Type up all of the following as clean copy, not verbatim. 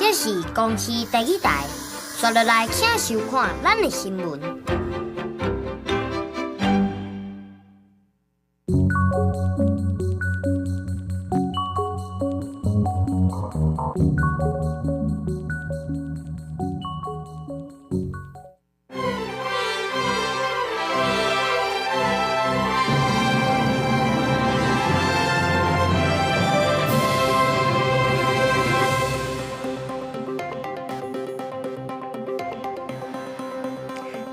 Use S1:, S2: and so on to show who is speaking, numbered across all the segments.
S1: 這是公視第一台，刷落來請收看咱的新聞。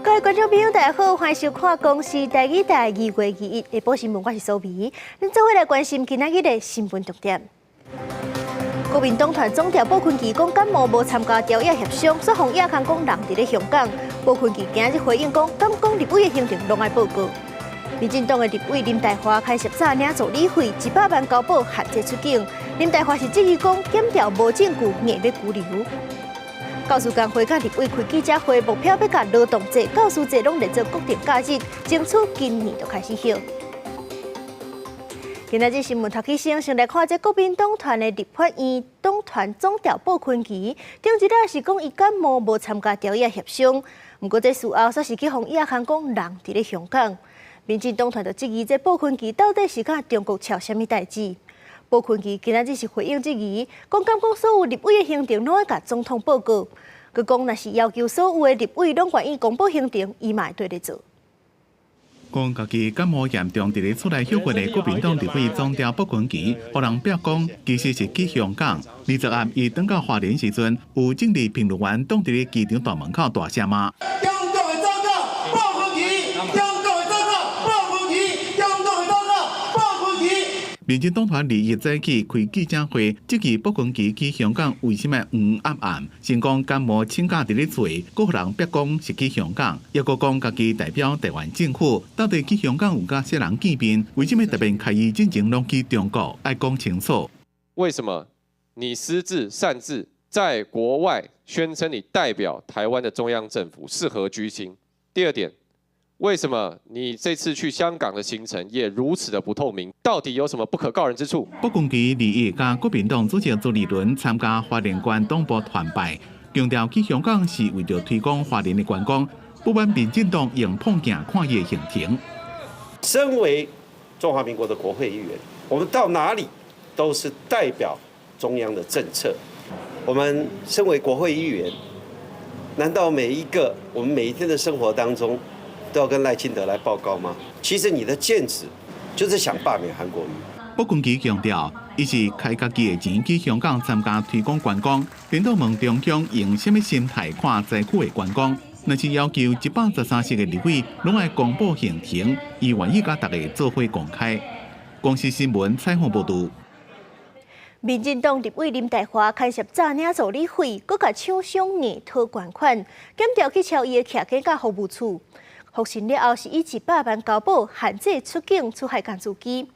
S2: 各位觀眾朋友，大家好，歡迎收看公視台語台2月21下晡新聞，我是蘇眉。咱做伙來關心今仔日的新聞重點。國民黨團總召傅崐萁講感冒無參加朝野協商，煞予倚空講人佇咧香港。傅崐萁今日回應講，敢講立委的行程攏愛報告。民進黨的立委林岱樺牽涉詐領助理費100萬交保限制出境。林岱樺是質疑講檢調無證據，硬欲拘留。教師工會佮立委開記者會，目標欲共勞動節、教師節攏列做國定假日，爭取今年就開始休。今仔日新聞頭起先，先來看這國民黨團的立法院黨團總召傅崐萁，頂一日是講伊感冒無參加朝野協商，毋過這事後煞是去予倚空講人佇咧香港。民進黨團就質疑這傅崐萁到底是佮中國撨啥物代誌？傅崐萁今仔日是回應質疑，講敢講所有立委的行程攏愛共總統報告，閣講若是要求所有的立委攏願意公布行程，伊嘛會綴咧做。
S3: 講家己感冒嚴重，佇咧厝內歇困的國民黨立委總召傅崐萁，予人逼講其實是去香港。20暗伊轉到花蓮時陣，有政治評論員擋佇咧機場大門口大聲罵。
S4: 中國的走狗傅崐萁，中國的走狗傅崐萁，中國的走狗傅崐萁。
S3: 民進黨團21早起開記者會，質疑傅崐萁去香港為啥物黃暗暗？先講感冒請假佇咧厝，閣予人逼講是去香港，抑閣講家己代表台灣政府，到底去香港有佮啥人見面？為啥物特別開伊進前攏去中國？愛講清楚。
S5: 為什麼你私自擅自在國外宣稱你代表台灣的中央政府，是何居心？第二點。為什麼你這次去香港的行程也如此的不透明？到底有什麼不可告人之處？
S3: 傅崐萁21佮國民黨主席朱立倫參加花蓮縣黨部團拜，強調去香港是為著推廣花蓮的觀光，不滿民進黨用碰鏡看伊的行程。
S6: 身為中華民國的國會議員，我們到哪裡都是代表中央的政策。我們身為國會議員，難道每一個我們每一天的生活當中，都要跟賴清德來報告嗎？其實你的劍指就是想罷免韓國瑜。
S3: 傅崐萁強調，伊是開家己的錢去香港參加推廣觀光，顛倒問中央用啥物心態看災區的觀光？若是要求113席的立委攏愛公布行程，伊願意佮大家做伙公開。公視新聞採訪報導。
S2: 民進黨立委林岱樺牽涉詐領助理費，閣共廠商硬討捐款，檢調去抄伊的徛家佮服務處。復審了後是以100萬交保，限制出境出海共自機。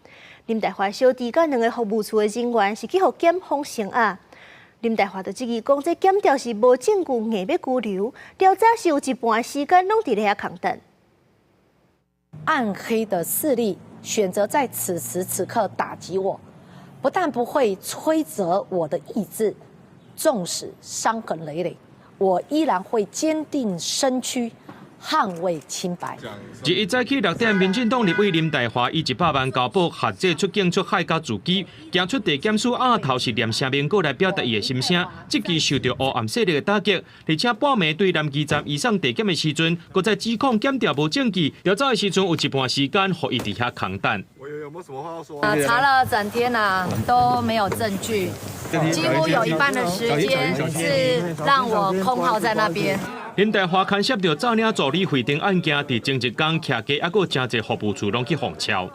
S2: 林岱樺小弟佮兩个服務處的人員是去予檢方聲押。林岱樺就質疑講，這檢調是無證據硬欲拘留，調查是有一半時間攏佇咧遐空等。
S7: 暗黑的勢力選擇在此時此刻打擊我，不但不會摧折我的意志，縱使傷痕累累，我依然會堅定身軀。捍衛清白。
S8: 21早起6點，民進黨立委林岱樺以100萬交保，限制出境出海佮自機，行出地檢署暗頭是念聲明，閣來表達伊的心聲，這支受著黑暗勢力的打擊，而且半暝對南基站移送地檢的時陣，閣再指控檢調無證據，調查的時陣有一半時間予伊佇遐空等。
S9: 我有沒有什麼話要說？
S10: 啊，查了整天啊，都沒有證據，幾乎有一半的時間是讓我空耗在那邊。
S8: 林岱樺牽涉著詐領助理費等案件，佇前一工徛家，猶閣誠濟服務處攏去予抄。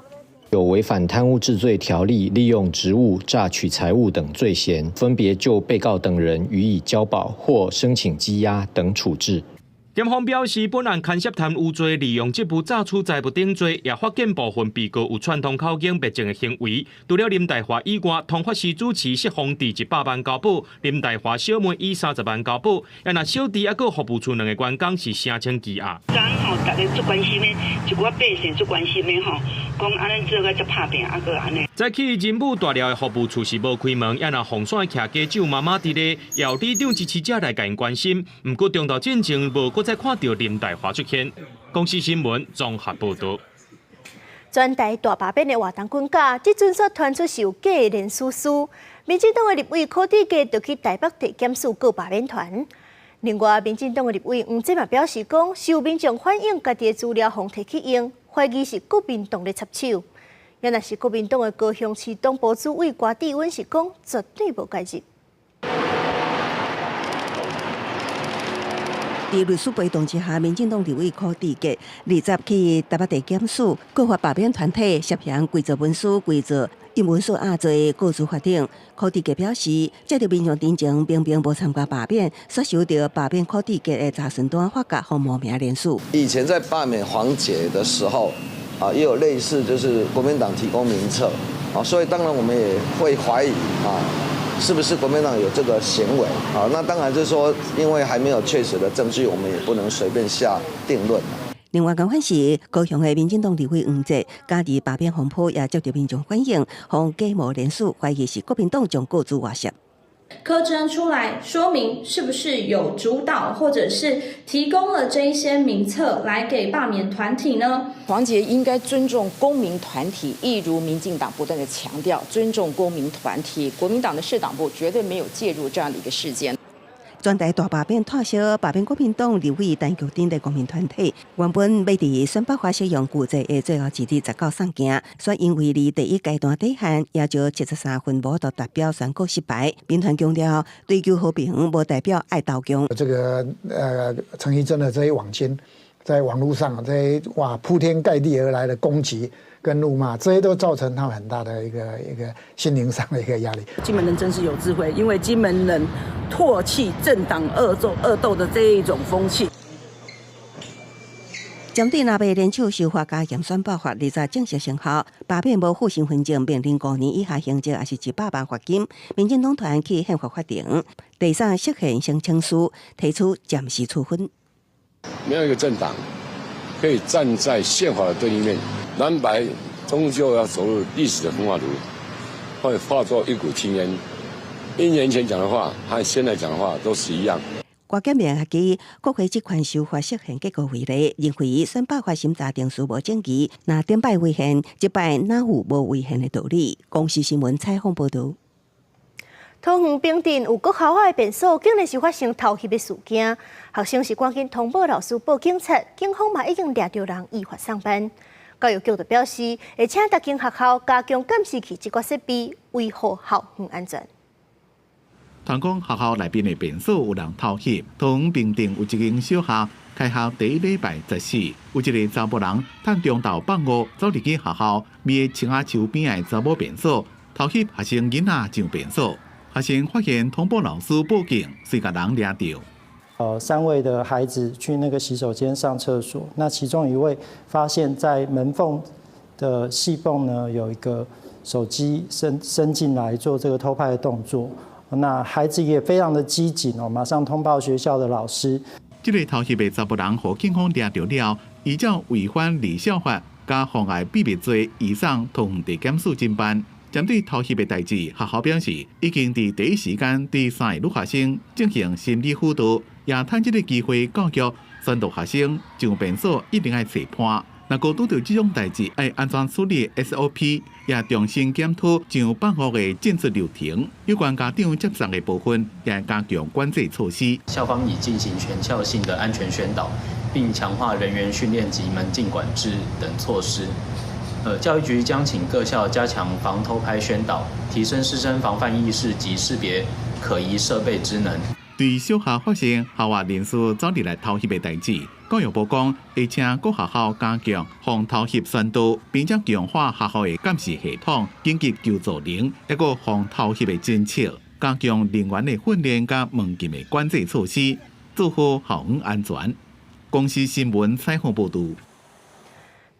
S11: 有違反貪污治罪條例，利用職務詐取財物等罪嫌，分別就被告等人予以交保或申請羈押等處置。
S8: 檢方表示，本案牽涉貪污罪、利用職務詐取財物等罪，也發現部分被告有串通口供滅證的行為。除了林岱樺以外，通法師主持釋放佇100萬交保，林岱樺小妹以30萬交保，也若小弟猶閣服務處兩个員工是聲稱羈押。
S12: 昨昏吼，逐家足關心的，一寡百姓足關心的吼，講按呢做甲遮拍拚，猶閣按呢。
S8: 早起仁武大寮的服務處是無開門，也若風扇徛家長媽媽佇咧，也有里長支持者來共𪜶關心。毋過中晝進前無閣再看著林岱樺出現。公視新聞綜合報導。
S2: 全台大罷免的活動滾架，這陣煞傳出是有假的連署書。民進黨的立委柯志傑就去台北地檢署告罷免團。另外，民進黨的立委黃捷嘛表示講，是有民眾反映家己的資料予人提去用，懷疑是國民黨咧插手。也若是國民黨的高雄市黨部主委郭志穩是講，絕對無介入。
S9: 佇律師陪同之下，民進黨立委柯志傑20去台北地檢署告發罷免團體涉嫌偽造文書、偽造印文書案罪，告訴法庭。柯志傑表示，這個民眾陣前明明無參加罷免，煞收著罷免柯志傑的查詢單，發覺予無名連署。
S12: 以前在罷免黃捷的時候，啊，也有類似，就是國民黨提供名冊，啊，所以當然我們也會懷疑啊。是不是國民黨有這個行為？好，那當然就是說，因為還沒有確實的證據，我們也不能隨便下定論。
S9: 另外，共款是高雄的民進黨立委黃捷，加入罷免風波也接著民眾反映，予假冒連署，懷疑是國民黨將告訴外泄。
S13: 柯志恩出來說明，是不是有主導，或者是提供了這一些名冊來給罷免團體呢？
S14: 黃捷應該尊重公民團體，一如民進黨不斷的強調尊重公民團體。國民黨的市黨部絕對沒有介入這樣的一個事件。
S9: 全台大罷免拖燒，罷免國民黨立委陳菊等的公民團體，原本欲佇選罷法適用舊制的最後一日19送件，卻因為佇第一階段底限，也就73份無法度達標，宣告失敗。民團強調，追求和平，無代表愛投降。
S15: 這個陳綺貞的這些網軍，在網路上這些哇鋪天蓋地而來的攻擊跟怒罵，這些都造成他們很大的一個心靈上的一個壓力。
S16: 金門人真是有智慧，因為金門人唾棄政黨惡鬥的這一種風氣。
S9: 針對藍白聯手修法加嚴選罷法，20正式生效，罷免無附身份證，面臨5年以下刑責，抑是100萬罰金。民進黨團去憲法法庭，遞上釋憲申請書，提出暫時處分。
S17: 沒有一個政黨可以站在憲法的對立面，藍白終究要走入歷史的風化爐，會化作一股青煙。一年前講的話和現在講的話都是一樣。
S9: 郭建明以國會職權修法釋憲結果為例，認為選罷法審查程序無正義，若頂擺違憲，這擺哪有無違憲的道理？公視新聞採訪報導。
S2: 桃園平鎮有國校的便所，竟然是發生偷翕的事件。學生是趕緊通報老師報警察，警方嘛已經掠著人依法送辦。教育局就表示，會請逐間學校加強監視器這掛設備，維護校園安全。
S3: 傳講學校內面的便所有人偷翕，桃園平鎮有一間小學開學第一禮拜14，有一个查埔人趁中晝放學走入去學校，佇個青仔樹邊的查某便所偷翕學生囡仔上便所，學生發現通報老師報警，遂共人掠著。
S18: 三位的孩子去那個洗手間上廁所，那其中一位發現，在門縫的細縫呢，有一個手機伸伸進來做這個偷拍的動作。那孩子也非常的機警哦，馬上通報學校的老師。
S3: 這个偷翕的查埔人予警方掠著了，依照違反離校法佮妨礙秘密罪，移送桃園地檢署偵辦。針對偷翕的代誌，學校表示已經佇第一時間對三个女學生進行心理輔導，也趁這个機會教育宣導學生上便所一定愛揣伴。若閣拄著這種代誌，愛按怎處理 SOP，也重新檢討上放學的進出流程。有關家長接送的部分，也加強管制措施。
S19: 校方已進行全校性的安全宣導，並強化人員訓練及門禁管制等措施。教育局將請各校加強防偷拍宣導，提升師生防範意識及識別可疑設備之能。
S3: 對小學發生校外人士走入來偷翕的代誌，教育部講會請各學校加強防偷翕宣導，並且強化學校的監視系統、緊急求助鈴，抑閣防偷翕的偵測，加強人員的訓練佮門禁的管制措施，做好校園安全。公視新聞採訪報導。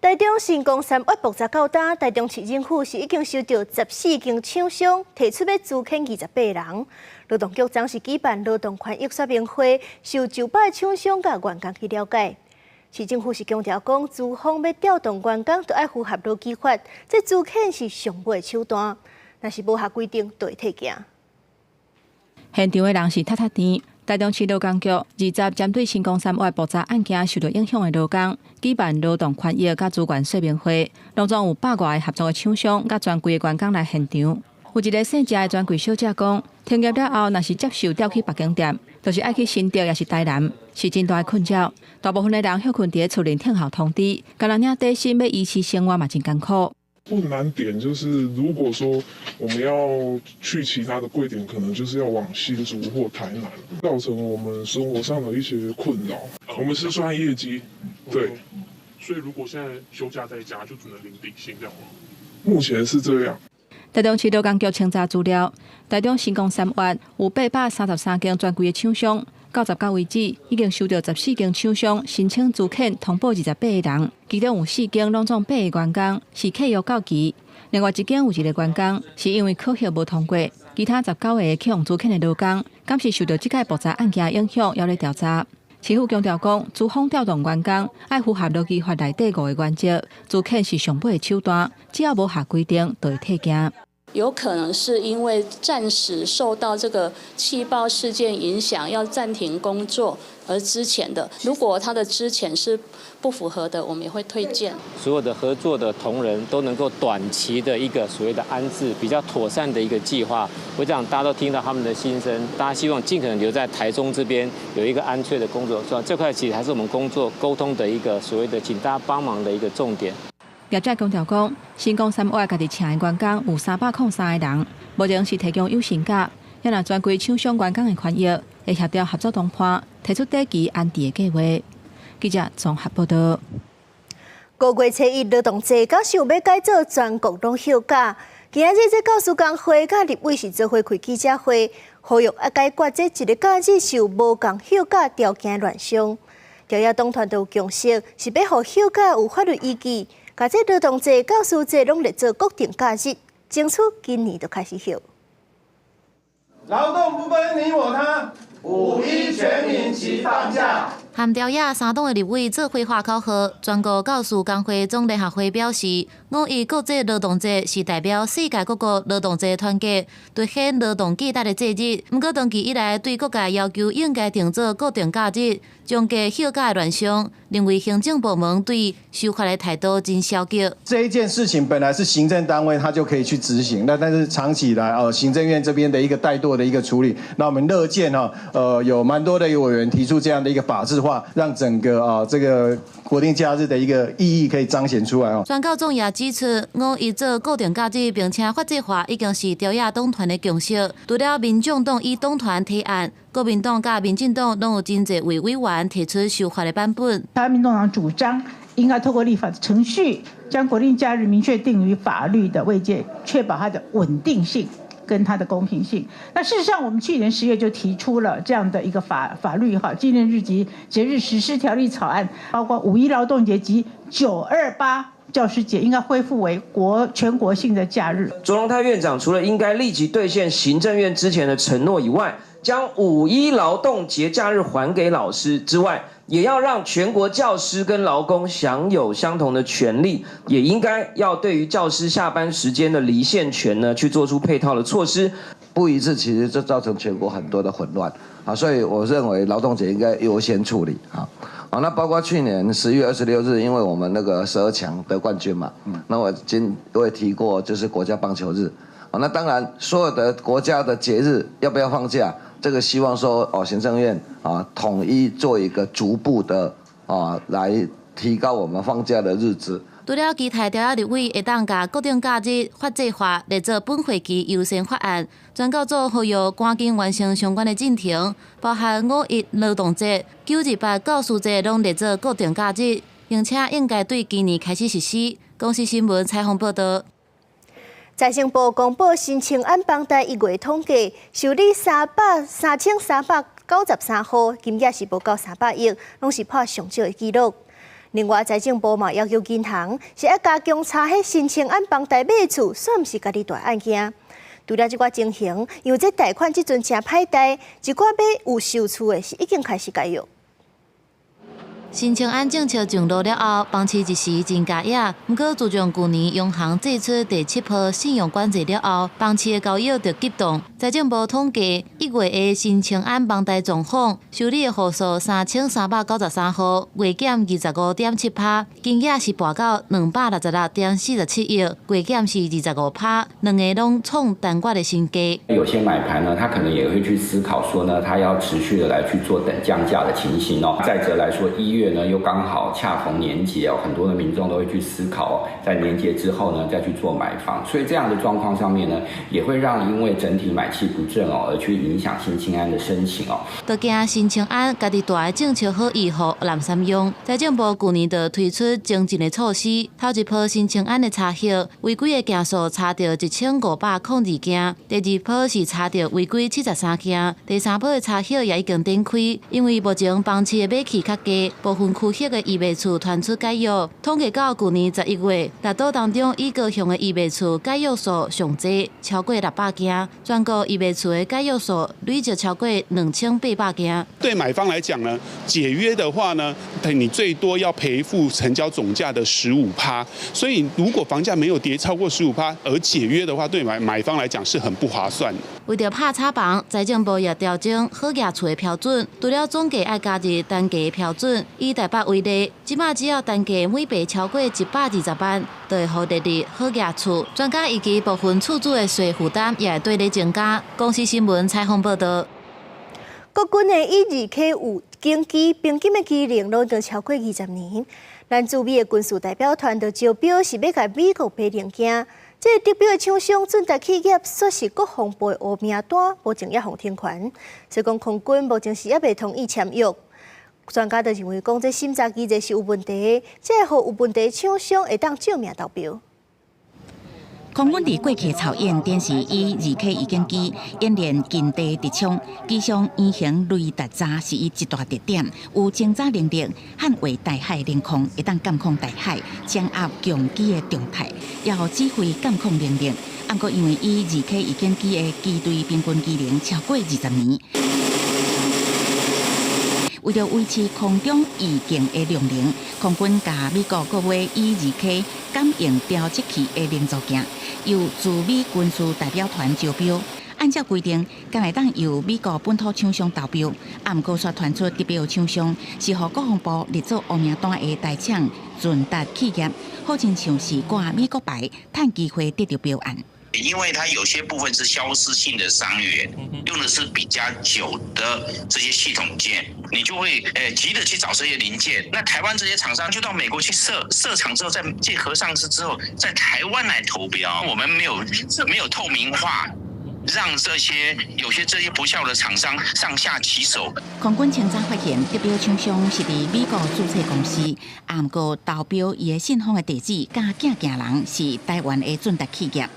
S2: 台中新光三越爆炸到今，台中市政府是已經收著14間廠商提出欲資遣28人。勞動局昨是舉辦勞動權益說明會，受就擺廠商佮員工去了解。市政府是強調講，資方欲調動員工，著愛符合勞基法，這資遣是上尾手段，若是無合規定，就會退件。
S20: 現場的人是踢踢甜。台中市勞工局二十針對新光三越爆炸案件受到影響的勞工，舉辦勞動權益佮資源說明會，當中有百外個合作的廠商佮專櫃的員工來現場。有一个姓謝的專櫃小姐講，停業了後，若是接受調去別間店，就是愛去新竹抑是台南，是真大的困擾。大部分的人歇睏佇咧厝內等候通知，干焦領底薪欲維持生活嘛真艱苦。
S21: 困難點就是，如果說我們要去其他的櫃點，可能就是要往新竹或台南，造成我們生活上的一些困擾。我們是算業績，對。
S22: 所以如果現在休假在家，就只能領底薪，這樣嗎？
S21: 目前是這樣。
S20: 台中市勞工局清查資料，台中新光三越有833間專櫃的廠商，到19為止已經收到14間廠商申請資遣通報28個人，其中有4間攏總8個員工是契約到期，另外一間有一個員工是因為考核無通過，其他19個去予資遣的勞工，敢是受到這個爆炸案件影響，猶咧調查。市府強調講，資方調動員工愛符合勞基法內底五個原則，資遣是上尾的手段，只要無合規定，就會退件。
S23: 有可能是因為暫時受到這個氣爆事件影響，要暫停工作而資遣的。如果他的資遣是不符合的，我們也會退件。
S24: 所有的合作的同仁都能夠短期的一個所謂的安置，比較妥善的一個計劃。我想大家都聽到他們的心聲，大家希望盡可能留在台中這邊有一個安全的工作。所以這塊其實還是我們工作溝通的一個所謂的請大家幫忙的一個重點。
S20: 業者強調講，新光三越家己請的員工有303個人，目前是提供有薪假，也若專櫃廠商員工的權益，會協調合作談判，提出短期安置的計劃。記者綜合報道。
S2: 5月初1勞動節，敢想欲改做全國攏休假。今仔日這教師工會佮立委是做伙開記者會，呼籲愛解決這一个假日受無仝休假條件的亂象。朝野黨團都有共識，是欲予休假有法律依據。共這勞動節、教師節攏列做國定假日，爭取今年就開始休。
S4: 勞動不分你我他，五一全民齊放假。
S25: 和朝野三黨的立委做伙喊口號，全國教師工會總聯合會表示，五一國際勞動節是代表世界各國勞動者團結、凸顯勞動價值的節日。毋過長期以來對各界要求應該定做國定假日，增加休假的亂象，認為行政部門對修法的態度真消極。
S26: 這一件事情本來是行政單位他就可以去執行，那但是長期以來，行政院這邊的一個怠惰的一個處理，那我們樂見哈，有蠻多的委員提出這樣的一個法制化，讓整個啊這個國定假日的一個意義可以彰顯出來哦。
S25: 全教總也指出，五一做國定假日，並且法制化，已經是朝野黨團的共識。除了民眾黨以黨團提案，國民黨佮民進黨攏有真濟位委員提出修法的版本。
S27: 台灣民眾黨主張應該透過立法的程序，將國定假日明確定於法律的位階，確保它的穩定性跟它的公平性。那事實上，我們去年10月就提出了這樣的一個法律哈，紀念日及節日實施條例草案，包括五一勞動節及928教師節應該恢復為全國性的假日。
S28: 卓榮泰院長除了應該立即兌現行政院之前的承諾以外，將五一勞動節假日還給老師之外，也要讓全國教師跟勞工享有相同的權利，也應該要對於教師下班時間的離線權呢，去做出配套的措施。
S12: 不一致其實就造成全國很多的混亂啊，所以我認為勞動節應該優先處理啊。好，那包括去年10月26日，因為我們那個12強得冠軍嘛，那我也提過，就是國家棒球日。那當然所有的國家的節日要不要放假？這個希望說哦，行政院啊統一做一個逐步的啊，來提高我們放假的日子。
S25: 除了期待朝野立委會當共國定假日法制化列做本會期優先法案，全教總呼籲趕緊完成相關的進程，包含五一勞動節、928教師節攏列做國定假日，並且應該對今年開始實施。公視新聞採訪報道。
S2: 財政部公布新青安房貸1月統計，受理3393戶，金額是無夠300億，攏是破上少的紀錄。另外，財政部嘛要求銀行是愛加強查彼新青安房貸買厝，算毋是家己大案件。除了這寡情形，因為這貸款這陣誠歹貸，一寡欲有售厝的是已經開始解約。
S25: 新青安政策上路了後，房市一時真佳野。毋過自從舊年央行祭出第七波信用管制了後，房市的交易就急凍。財政部統計，1月的新青安房貸狀況，受理的戶數3393戶，月減25.7%，金額是跋到266.47億，月減是25%，兩个攏創單月的新低。
S1: 有些買盤呢，他可能也會去思考說呢，他要持續的來去做等降價的情形哦。再者來說，1月呢又剛好恰逢年節哦，很多的民眾都會去思考，在年節之後呢再去做買房，所以這樣的狀況上面呢，也會讓因為整體買氣不振哦，而去影響新青安的申請哦。
S25: 都驚新青安家己大的政策好意予濫三用，財政部舊年就推出精進的措施，頭一波新青安的查核違規的件數查著1502件，第二波是查著違規73件，第三波的查核也已經展開，因為目前房市的買氣較低，部分區域的預賣厝傳出解約，統計到舊年11月，列島當中以高雄的預賣厝解約數上濟，超過600件，全國預賣厝的解約數累積超過2800件。
S5: 對買方來講呢，解約的話呢，你最多要賠付成交總價的15%，所以如果房價沒有跌超過15%而解約的話，對買方來講是很不划算的。
S25: 為著拍炒房，財政部也調整好額厝的標準，除了總價愛加入單價的標準，以台北為例，這馬只要單價每坪超過120萬，就會予列入好額厝。專家預期部分厝主的稅負擔也會綴咧增加。公視新聞採訪報導。
S2: 國軍的E-2K預警機平均的機齡攏都超過20年。咱駐美的軍事代表團就招標是欲共美國買零件，這个得標的廠商俊達企業，煞是國防部的烏名單，目前猶予停權，所以講空軍目前是猶未同意簽約。專家就認為講，這審查機制是有問題，這予有問題廠商會當借命投標。
S6: 空軍佇過去操演，展示E-2K 預警機演練近地擲槍，機上圓形雷達閘是伊一大特點，有偵察能力，捍衛台海領空，會當監控台海，掌握強機的動態，也予指揮監控能力。毋過因為E-2K 預警機的機隊平均機齡超過20年。為著維持空中預警的量能，空軍共美國購買 E-2K 感應調測器的零組件，由駐美軍事代表團招標。按照規定，敢會當由美國本土廠商投標，毋過煞傳出得標廠商是予國防部列做烏名單的台廠俊達企業，好親像是掛美國牌，趁機會得著標案。
S7: 因為它有些部分是消失性的傷員，用的是比較久的這些系統件，你就會急著去找這些零件。那台灣這些廠商就到美國去設廠之後，再借殼上市之後，在台灣來投標。我們沒有透明化，讓這些有些這些不肖的廠商上下其手。
S6: 空軍清查發現，得標廠商是佇美國註冊公司，毋過投標伊的信封的地址佮寄件人是台灣的俊達企業。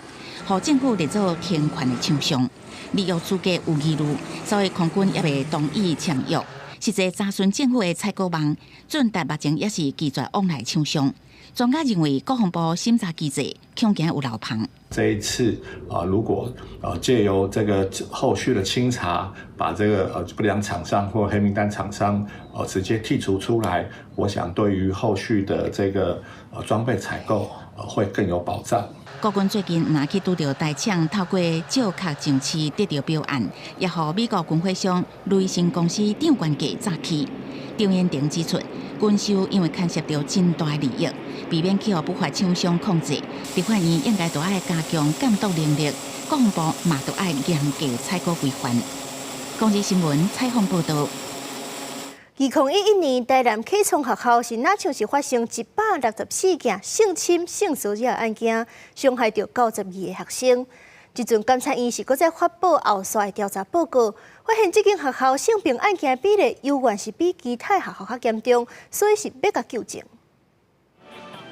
S6: 予政府列做停權的廠商，履約資格有疑慮，所以空軍猶未同意簽約。實際查詢政府的採購網，俊達目前也是拒絕往來廠商。專家認為，國防部審查機制恐驚有漏縫。
S8: 這一次啊，如果借由這個後續的清查，把這個不良廠商或黑名單廠商直接剔除出來，我想對於後續的這個裝備採購會更有保障。
S6: 國軍最近若去拄著台廠透過借殼上市得著標案，也予美國軍火商雷神公司漲懸價詐欺。張延廷指出，軍售因為牽涉著真大利益，避免去予不法廠商控制，立法院應該著愛加強監督能力，國防部嘛著愛嚴格採購規範。公視新聞採訪報導。
S2: 2011年，台南啟聰學校是若像是發生164件性侵、性騷擾案件，傷害著92个學生。這陣檢察院是閣再發布後續的調查報告，發現這間學校性平案件比例猶原是比其他學校較嚴重，所以是欲共糾正。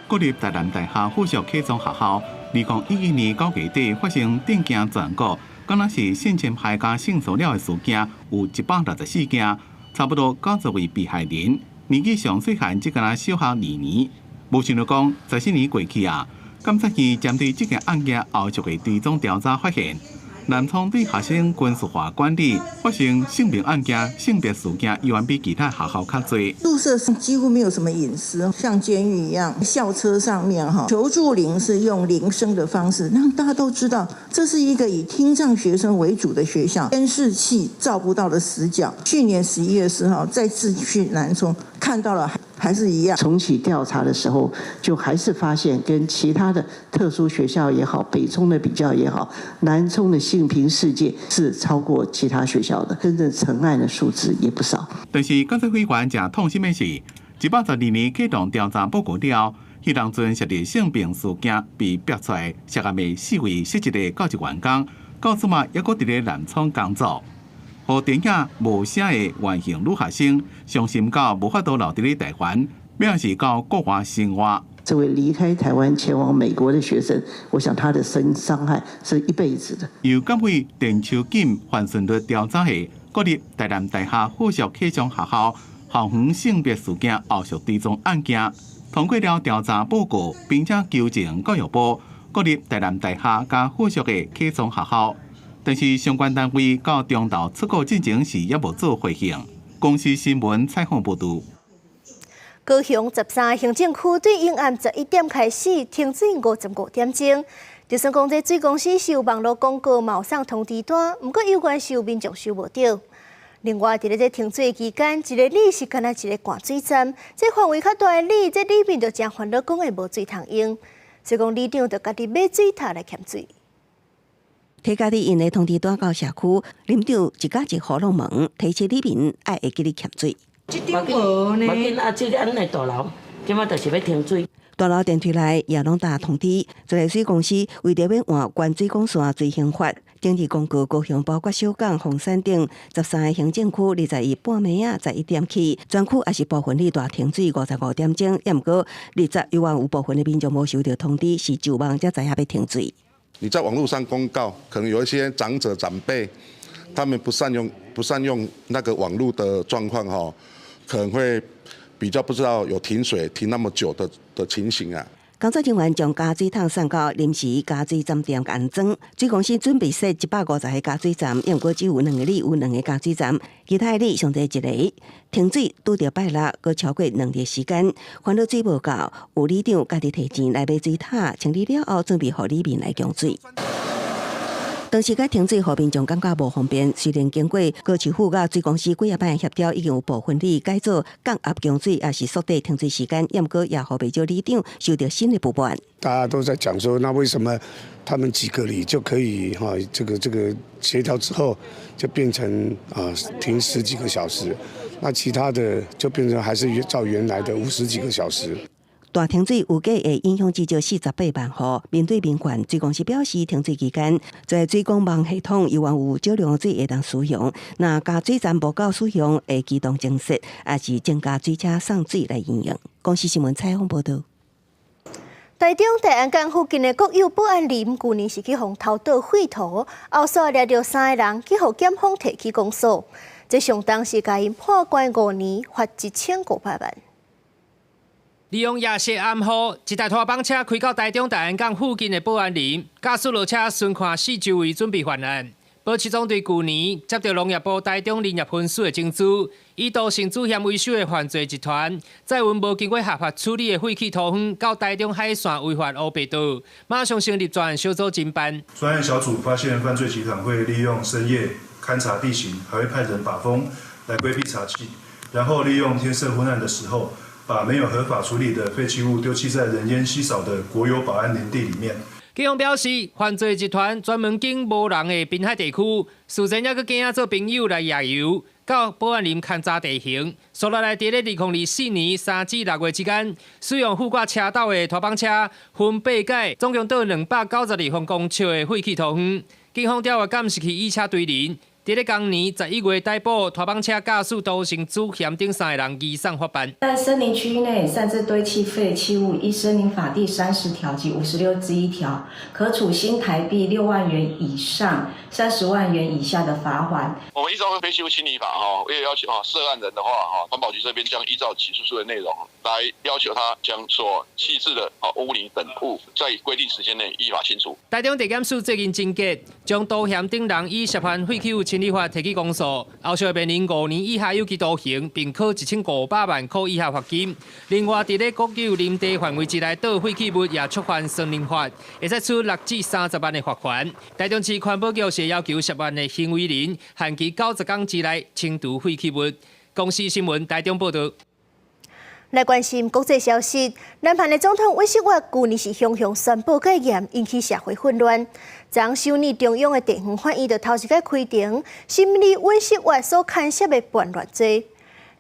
S3: 國立台南大學附屬啟聰學校，2011年9月底發生震驚全國，敢若是性侵害佮性騷擾的事件，有164件。差不多90位被害人，年紀上細漢，只敢若小學2年。無想著講，14年過去啊，檢察院針對這件案件後續的追蹤調查發現，南充對學生軍事化管理，發生性平案件、性別事件，猶原比其他學校較濟。
S9: 宿舍幾乎沒有什麼隱私，像監獄一樣。校車上面哈，求助鈴是用鈴聲的方式，讓大家都知道這是一個以聽障學生為主的學校。監視器照不到的死角。去年11月4號再次去南充，看到了還是一樣。
S10: 重啟調查的時候，就還是發現跟其他的特殊學校也好，北中的比較也好，南充的性平事件是超過其他學校的，真正成案的數字也不少。
S3: 但是，監察委員誠痛心的是，112年啟動調查報告了，彼當陣涉及性平事件被爆出來，涉案的四位失職的教職員工，到這馬猶閣佇咧南充工作。予電影無聲的原型女學生，傷心到無法度留佇咧台灣，欲是到國外生活。
S10: 這位離開台灣前往美國的學生，我想他的身傷害是一輩子的。
S3: 由監委陳秋錦、范順律調查的國立台南大學附屬啟聰學校校園性別事件後續追蹤案件，通過了調查報告，並且求證教育部、國立台南大學佮附屬的啟聰學校，但是相關單位到中晝出國進前是猶無做回應。公視新聞採訪報導。
S2: 高雄13行政區對昏暗11點開始停水55點鐘。就算講這水公司是有網路廣告，嘛有送通知單，毋過猶原是有民眾收無著。另外，佇咧這停水期間，一个里是干焦一个灌水站，這範圍較大的里，這里民就誠煩惱，講會無水通用，所以講里長就家己買水塔來欠水。
S6: 提家己印的通知單到社區，里長一家一戶攏問，提醒里民愛會記得欠水。
S11: 這點無呢？無緊啊！這個按呢大樓，這馬就是欲停水。
S6: 大樓電梯內也攏貼通知，自來水公司為著欲換懸水管線水刑法，整日公告高雄包括小港、鳳山等13個行政區，21半暝仔11點起，全區也是部分里大停水55點鐘。抑毋過20猶原有部分的民眾無收著通知，是上網才知影欲停水。
S13: 你在網路上公告，可能有一些長者長輩，他們不善用那個網路的狀況，哈，可能會比較不知道有停水停那麼久的情形啊。
S6: 工作人員將加水桶送到臨時加水站點安裝，水公司準備設150個加水站，毋過只有兩个里有兩个加水站，其他里上濟一个。停水拄著拜六，閣超過2日時間，煩惱水無夠，有里長家己提錢來買水塔，清理了後準備予里民來供水。當時該停水，予民眾感覺無方便。雖然經過高市府佮水公司幾仔擺協調，已經有部分里改做降壓供水，抑是縮短停水時間，毋過也予袂少里長受著新的不滿。
S14: 大家都在講說，那為什麼他們幾個里就可以哈？這個協調之後就變成啊停十幾個小時，那其他的就變成還是照原來的50幾個小時。
S6: 大停水預計會影響至少48萬戶。面對民怨，水公司表示，停水期間，在水管網系統猶原有少量水會當使用。若加水站無夠使用，會機動增設，抑是增加水車送水來應用。公視新聞採訪報導。
S2: 台中大安港附近的國有保安林，舊年是去予偷倒廢土，後續掠著三個人去予檢方提起公訴，這相當是共𪜶判關5年，罰1500萬。
S15: 利用夜色暗號，一台拖板車開到台中大安港附近的保安林，駕駛落車巡看四周圍，準備犯案。保七總隊舊年接著農業部台中林業分署的情資，以杜成主嫌為首的犯罪集團，載運無經過合法處理的廢棄土方到台中海線違法烏白道，馬上成立專案小組偵辦。
S16: 專案小組發現犯罪集團會利用深夜勘察地形，還會派人把風來規避查緝，然後利用天色昏暗的時候，把沒有合法處理的廢棄物丟棄在人煙稀少的國有保安林地裡面。
S15: 警方表示，犯罪集團專門揀無人的濱海地區，事前猶閣揀仔做朋友來夜遊，到保安林勘察地形。紲落來，佇咧2024年3至6月之間，使用附掛車斗的拖板車，分八改，總共倒292方公尺的廢棄土方。警方調閱監視器以車追人，佇咧今年11月逮捕拖板車駕駛都城主嫌等三個人移送法辦。
S17: 在森林區域內擅自堆棄廢棄物，依森林法第30條及56之1條，可處新台幣6萬元以上30萬元以下的罰鍰。
S18: 我們依照廢棄物清理法，哈，也要求涉案人的話，哈，環保局這邊將依照起訴書的內容來要求他將所棄置的污泥等物，在規定時間內依法清除。
S15: 台中地檢署最近偵結，將杜嫌等人以涉犯廢棄物清理法提起公訴，後續面臨5年以下有期徒刑，並科1500萬塊以下罰金。另外，佇咧國有林地範圍之內倒廢棄物，也觸犯森林法，會使處6至30萬的罰款。台中市環保局是要求涉案的行為人限期90天之內清除廢棄物。公視新聞台中報道。
S2: 來關心國際消息，南韓的總統尹錫悅舊年是雄雄宣布戒嚴，引起社會混亂。昨首爾中央的地方法院就頭一擺開庭審理尹錫悅所牽涉的叛亂罪。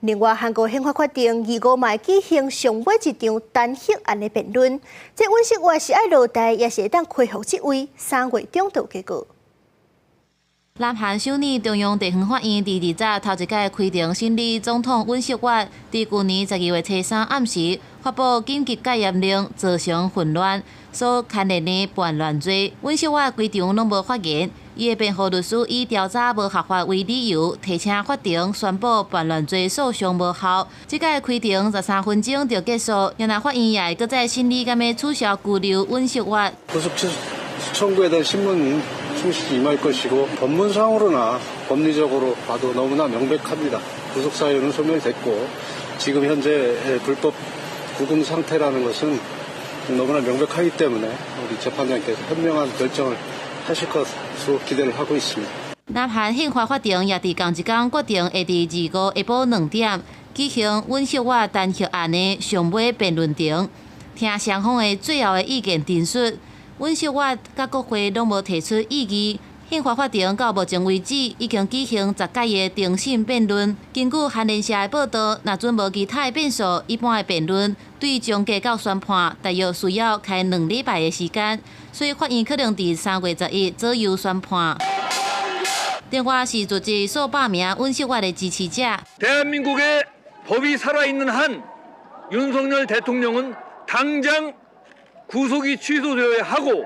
S2: 另外，韓國憲法決定25嘛會舉行上尾一場彈劾案的辯論。這尹錫悅是愛落台，抑是會當恢復職位？3月中就有結果。
S25: 南韓首爾中央地方法院佇二十頭一擺開庭審理總統尹錫悅佇舊年12月初三暗時發布緊急戒嚴令，造成混亂，所牽連的叛亂罪。尹錫悅規場攏無發言，伊的辯護律師以調查無合法為理由，提請法庭宣布叛亂罪訴訟無效。這擺開庭13分鐘就結束，然後法院也會閣再審理，敢欲取消拘留尹錫悅。
S19: 구속 청구에 대한 신문 충실히 임할 것이고 법문상으로나 법리적으로 봐도 너무나 명백합니다. 구속 사유는 소멸됐고 지금 현재 불법 구금 상태라는 것은 너무나 명백하기 때문에 우리 재판장께서 현명한 결정을 하실 것으로 기대를 하고 있습니다.
S25: 南韓憲法法庭也佇仝一工決定，會佇25下晡2點舉行尹錫悅彈劾案的上尾辯論庭，聽雙方的最後的意見陳述。尹錫悅佮國會攏無提出異議。憲法法庭到目前為止已經舉行10屆的庭審辯論。根據韓聯社的報道，若準無其他的變數，一般的辯論對終結到宣判，大約需要開2禮拜的時間，所以法院可能佇3月11左右宣判。另外是組織數百名尹錫悅的支持者。
S20: 대한민국의 법이 살아있는 한 윤석열 대통령은 당장 구속이 취소되어야 하고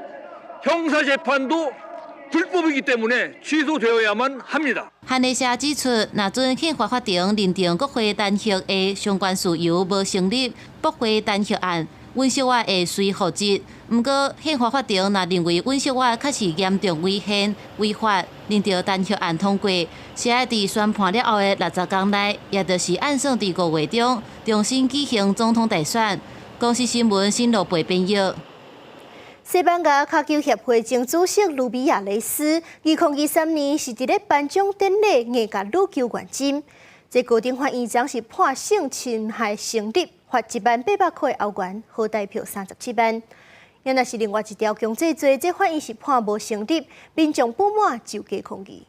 S20: 형사재판도 불법이기 때문에 취소되어야만 합니다.
S25: 韓聯社指出，若準憲法法庭認定國會彈劾的相關事由無成立，駁回彈劾案，尹錫悅會隨復職。毋過，憲法法庭若認為尹錫悅確實嚴重違憲違法，認定彈劾案通過，是愛佇宣判了後的60工內，也就是按算佇5月中重新舉行總統大選。公視新聞新羅貝編譯。
S2: 西班牙跤球協會前主席盧比亞雷斯，2023年是佇咧頒獎典禮硬共女球員針。這高等法院昨是判性侵害成立，罰1萬800塊歐元，合台票37萬。若是另外一條強制罪，這法院是判無成立，民眾不滿就加抗議。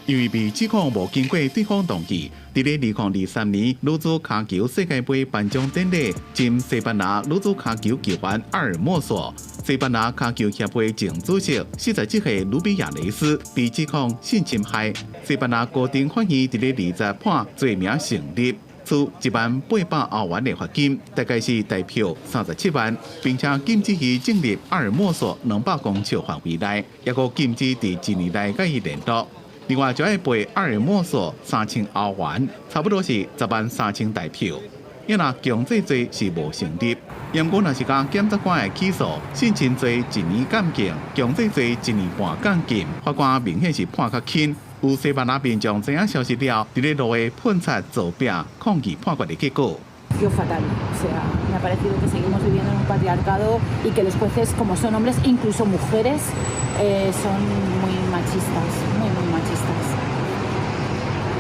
S3: 因為被指控無經過對方同意，佇咧2023年女子跤球世界盃頒獎典禮，針西班牙女子跤球球員阿爾莫索，西班牙跤球協會前主席47歲盧比亞雷斯被指控性侵害，西班牙高等法院佇咧20判罪名成立，處1萬800歐元的罰金，大概是台票37萬，並且禁止伊進入阿爾莫索200公尺範圍內，抑閣禁止佇一年內佮伊聯絡。另外，就愛賠阿爾莫索3000歐元，差不多是10萬3千台票。因若強制罪是無成立，毋過若是共檢察官的起訴，性侵罪一年監禁，強制罪一年半監禁，法官明顯是判較輕。有西班牙民眾知影消息了，佇咧路的噴漆造壁抗議判決的結果。
S21: Fatal, o sea, me ha parecido que seguimos viviendo en un patriarcado y que los jueces, como son hombres, incluso mujeres, son muy machistas, muy, muy machistas.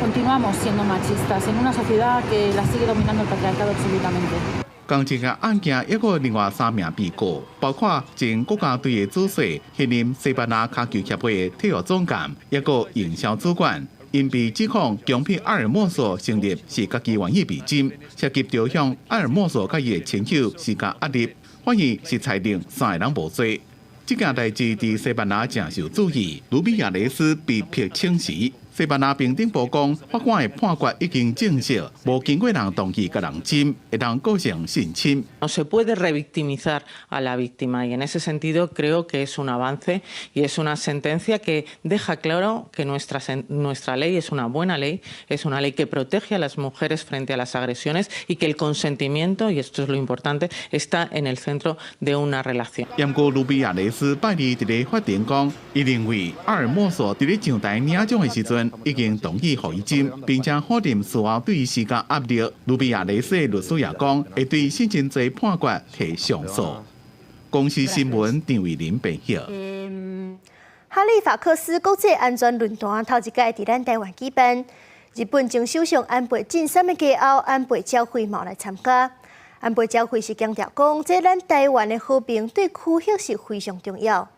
S21: Continuamos siendo machistas en una sociedad que la sigue dominando el patriarcado absolutamente.
S3: 仝一个案件，抑閣另外三名被告，包括前國家隊的主帥、現任西班牙跤球協會的體育總監，抑閣營銷主管，𪜶被指控強迫阿爾莫索承認是家己願意被針，涉及著向阿爾莫索佮伊的親友施加壓力，法院是裁定三个人無罪。這件代誌佇西班牙誠受注意，盧比亞雷斯被迫請辭。西班牙平等部講，法官的判決已經證實，無經過人同意共人針，會當構成性侵。
S4: No se puede revictimizar a la víctima y en ese sentido creo que es un avance y es una sentencia que deja claro que nuestra ley es una buena ley, es una ley que protege a las mujeres frente a las agresiones y que el consentimiento, y esto es lo importante, está en el centro de una relación.
S3: 毋過盧比亞雷斯拜二佇咧法庭講，伊認為阿爾莫索佇咧上台領獎的時陣已經同意予伊針，並且否認事後對伊施加壓力。盧比亞雷斯的律師也講，會對性侵罪判決提上訴。公視新聞張偉林編譯。
S2: 哈利法克斯國際安全論壇頭一擺佇咱台灣舉辦，日本前首相安倍晉三的家後安倍昭惠嘛來參加。安倍昭惠是強調講，這咱台灣的和平對區域是非常重要。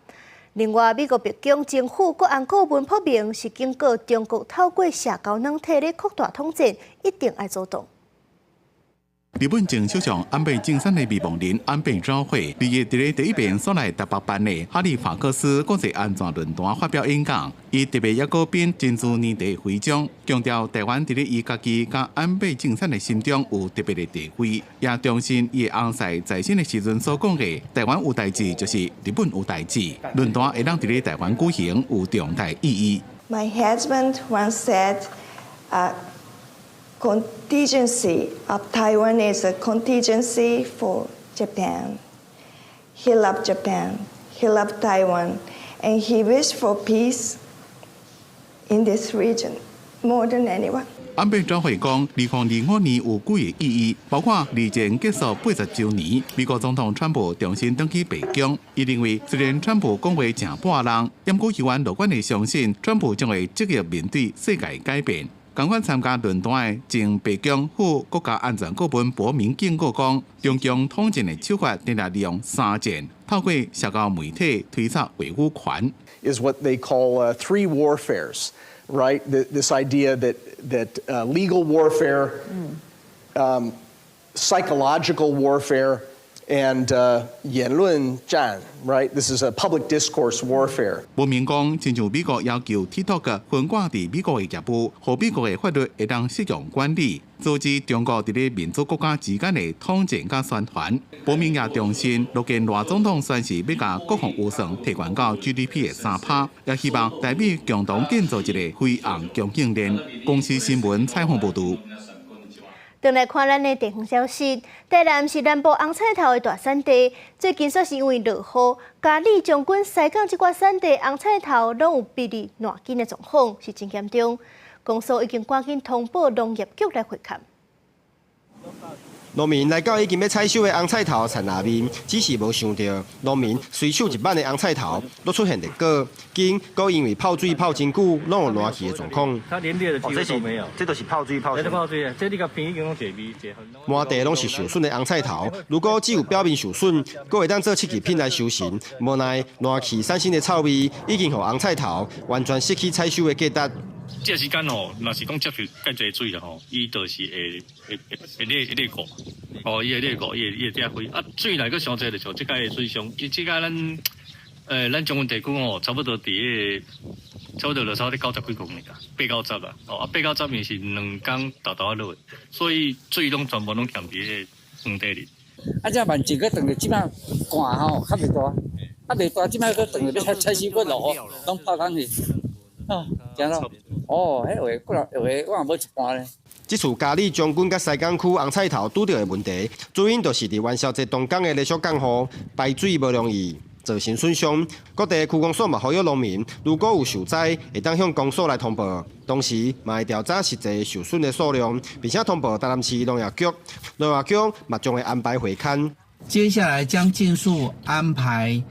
S2: 另外，美國白宮前副國安顧問朴明是警告中國透過社交軟體咧擴大統戰，一定愛阻擋。
S3: 日本前首相安倍晉三的未亡人安倍昭惠，二日佇咧第一遍所來台北辦的哈利法克斯國際安全論壇發表演講，伊特別抑閣頒珍珠奶茶徽章，強調台灣佇咧伊家己佮安倍晉三的心中有特別的地位，也重申伊的翁婿在生的時陣所講的，台灣有代誌就是日本有代誌。論壇會當佇咧台灣舉行有重大意義。
S12: My husband once said, "Contingency of Taiwan is a contingency for Japan." He loved Japan, he loved Taiwan, and he wished for peace in this region more than anyone.
S3: 安倍昭惠講，2025年有幾個意義，包括二戰結束80週年，美國總統川普重新轉去白宮。伊認為，雖然川普講話誠跋櫳，毋過猶原樂觀的相信，川普將會積極面對世界改變。仝款參加論壇的前白宮副國家安全顧問博明警告講，中共統戰的手法定定利用三戰，透過社交媒體推測話語權。
S22: Is what they call three warfares, right? This idea that legal warfare, psychological warfare, and 言論戰, right? This is a public discourse warfare.
S3: 博明講，親像美國要求 TikTok 分割佇美國的業務，予美國的法律會當適用管理，阻止中國佇咧民主國家之間的統戰佮宣傳。博明也重申，樂見賴總統宣示欲共國防預算提懸到 GDP 的3趴，也希望台美共同建造一个飛紅供應鏈。公視新聞採訪報導。
S2: 轉來看咱的地方消息，台南是南部紅菜頭的大產地，最近煞是因為落雨，佳里將軍西港這寡產地紅菜頭攏有覕哩爛根的狀況，是真嚴重。公所已經趕緊通報農業局來會勘。
S23: 農民來到已經欲採收的紅菜頭田內面，只是無想著，農民隨手一挽的紅菜頭，攏出現裂果，根閣因為泡水泡真久，攏有爛去的狀況。
S24: 它連裂的機會都沒有。
S23: 這都是泡水泡。
S24: 這泡水，這你共片已經攏解味解痕。
S23: 滿地攏是受損的紅菜頭，如果只有表面受損，閣會當做漆器品來收成，無奈爛去產生的臭味，已經予紅菜頭完全失去採收的價值。
S24: 這個時間吼，若是講接受介濟水啦吼，伊就是會會會裂裂果，哦，伊會裂果，伊會伊會拆開。啊，水來閣傷濟，就像這擺的水傷，伊這擺咱，咱中雲地區吼，差不多佇個，差不多就差不多九十幾公里啦，八九十啦，哦，啊八九十面是兩工沓沓仔落，所以水攏全部攏欠佇彼個園地裡。
S26: 啊，這面積閣長著這擺寒吼，較袂大，啊袂大，這擺閣長著欲採收閣落雨，攏泡湯去。啊，這樣咯。哦，彼話過來話我也無一半咧。
S23: 這次佳里將軍佮西港區紅菜頭拄著的問題，主因就是佇元宵節當工的連續降雨，排水無容易，造成損傷。各地區公所嘛呼籲農民，如果有受災，會當向公所來通報，同時嘛會調查實際受損的數量，並且通報台南市農業局。農業局嘛將會安排會勘。
S27: 接下來將盡速安排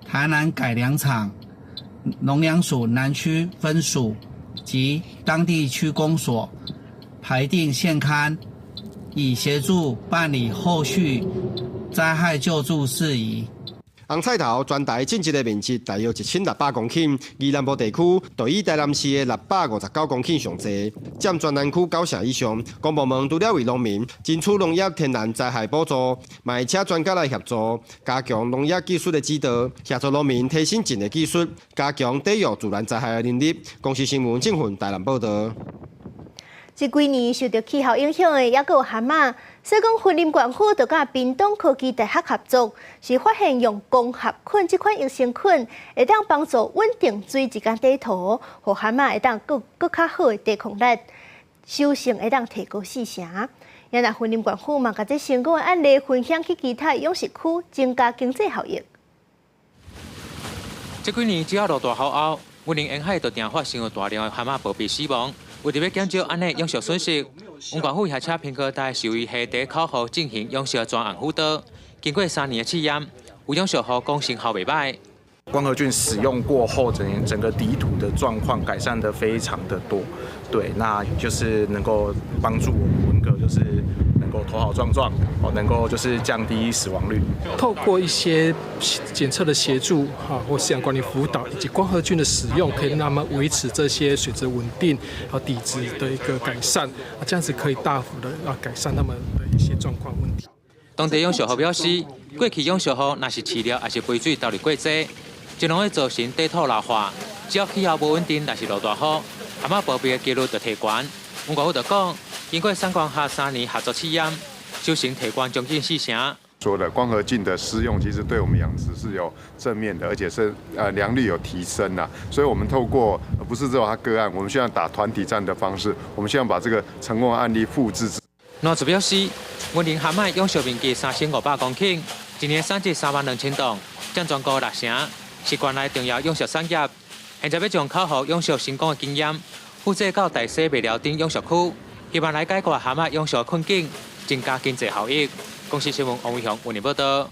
S27: 台南改良場、農糧署南區分署及當地區公所排定現勘，以協助辦理後續災害救助事宜。
S23: 紅菜頭全台種植的面積大約1600公頃，而南部地區就以台南市的659公頃上濟，佔全南區九成以上。公部門除了為農民爭取農業天然災害補助，嘛會請專家來協助，加強農業技術的指導，協助農民提升種的技術，加強抵禦自然災害的能力。公視新聞鄭份台南報導。
S2: 這幾年受著氣候影響的，猶閣有蛤蟆，所以講雲林縣府就佮屏東科技大學合作，是發現用光合菌這款益生菌，會當幫助穩定水質佮底土，予蛤蟆會當閣閣較好的抵抗力，收成會當提高四成。也若雲林縣府嘛，共這成功的案例分享去其他養殖區，增加經濟效益。
S1: 這幾年只要落大雨後，雲林沿海就定發生有大量的蛤蟆暴斃死亡。為著欲減少按呢養殖損失，雲縣府協請屏科大獸醫系佇口湖進行養殖專案輔導。經過3年的試驗，有養殖戶講成效袂䆀。
S5: 光合菌使用過後，整整個底土的狀況改善得非常的多。對，那就是能夠幫助我們文蛤，就是能夠頭好壯壯，哦，能夠就是降低死亡率。
S7: 透過一些檢測的協助，哈，或飼養管理輔導以及光合菌的使用，可以讓他們維持這些水質穩定和底質的一個改善，啊，這樣子可以大幅的啊改善他們的一些狀況問題。
S1: 當地養殖戶表示，過去養殖戶若是飼料抑是肥水投入過濟，就攏會造成底土老化。只要氣候無穩定，若是落大雨，蛤蟆暴斃的幾率就提懸。吳國富就講，經過產官學3年合作試驗，收成提懸將近四成。
S8: 說的光合菌的施用，其實對我們養殖是有正面的，而且是良率有提升啦。所以，我們透過不是只有他個案，我們希望打團體戰的方式，我們希望把這個成功案例複製。
S1: 農業表示，雲林蛤蟆養殖面積3500公頃，一年產值3萬2千噸，佔全國六成，是縣內重要養殖產業。現在欲將口湖養殖成功的經驗，複製到大溪麥寮頂養殖區，希望來解決蛤蟆養殖困境，增加經濟效益。公視新聞王偉雄為您報導。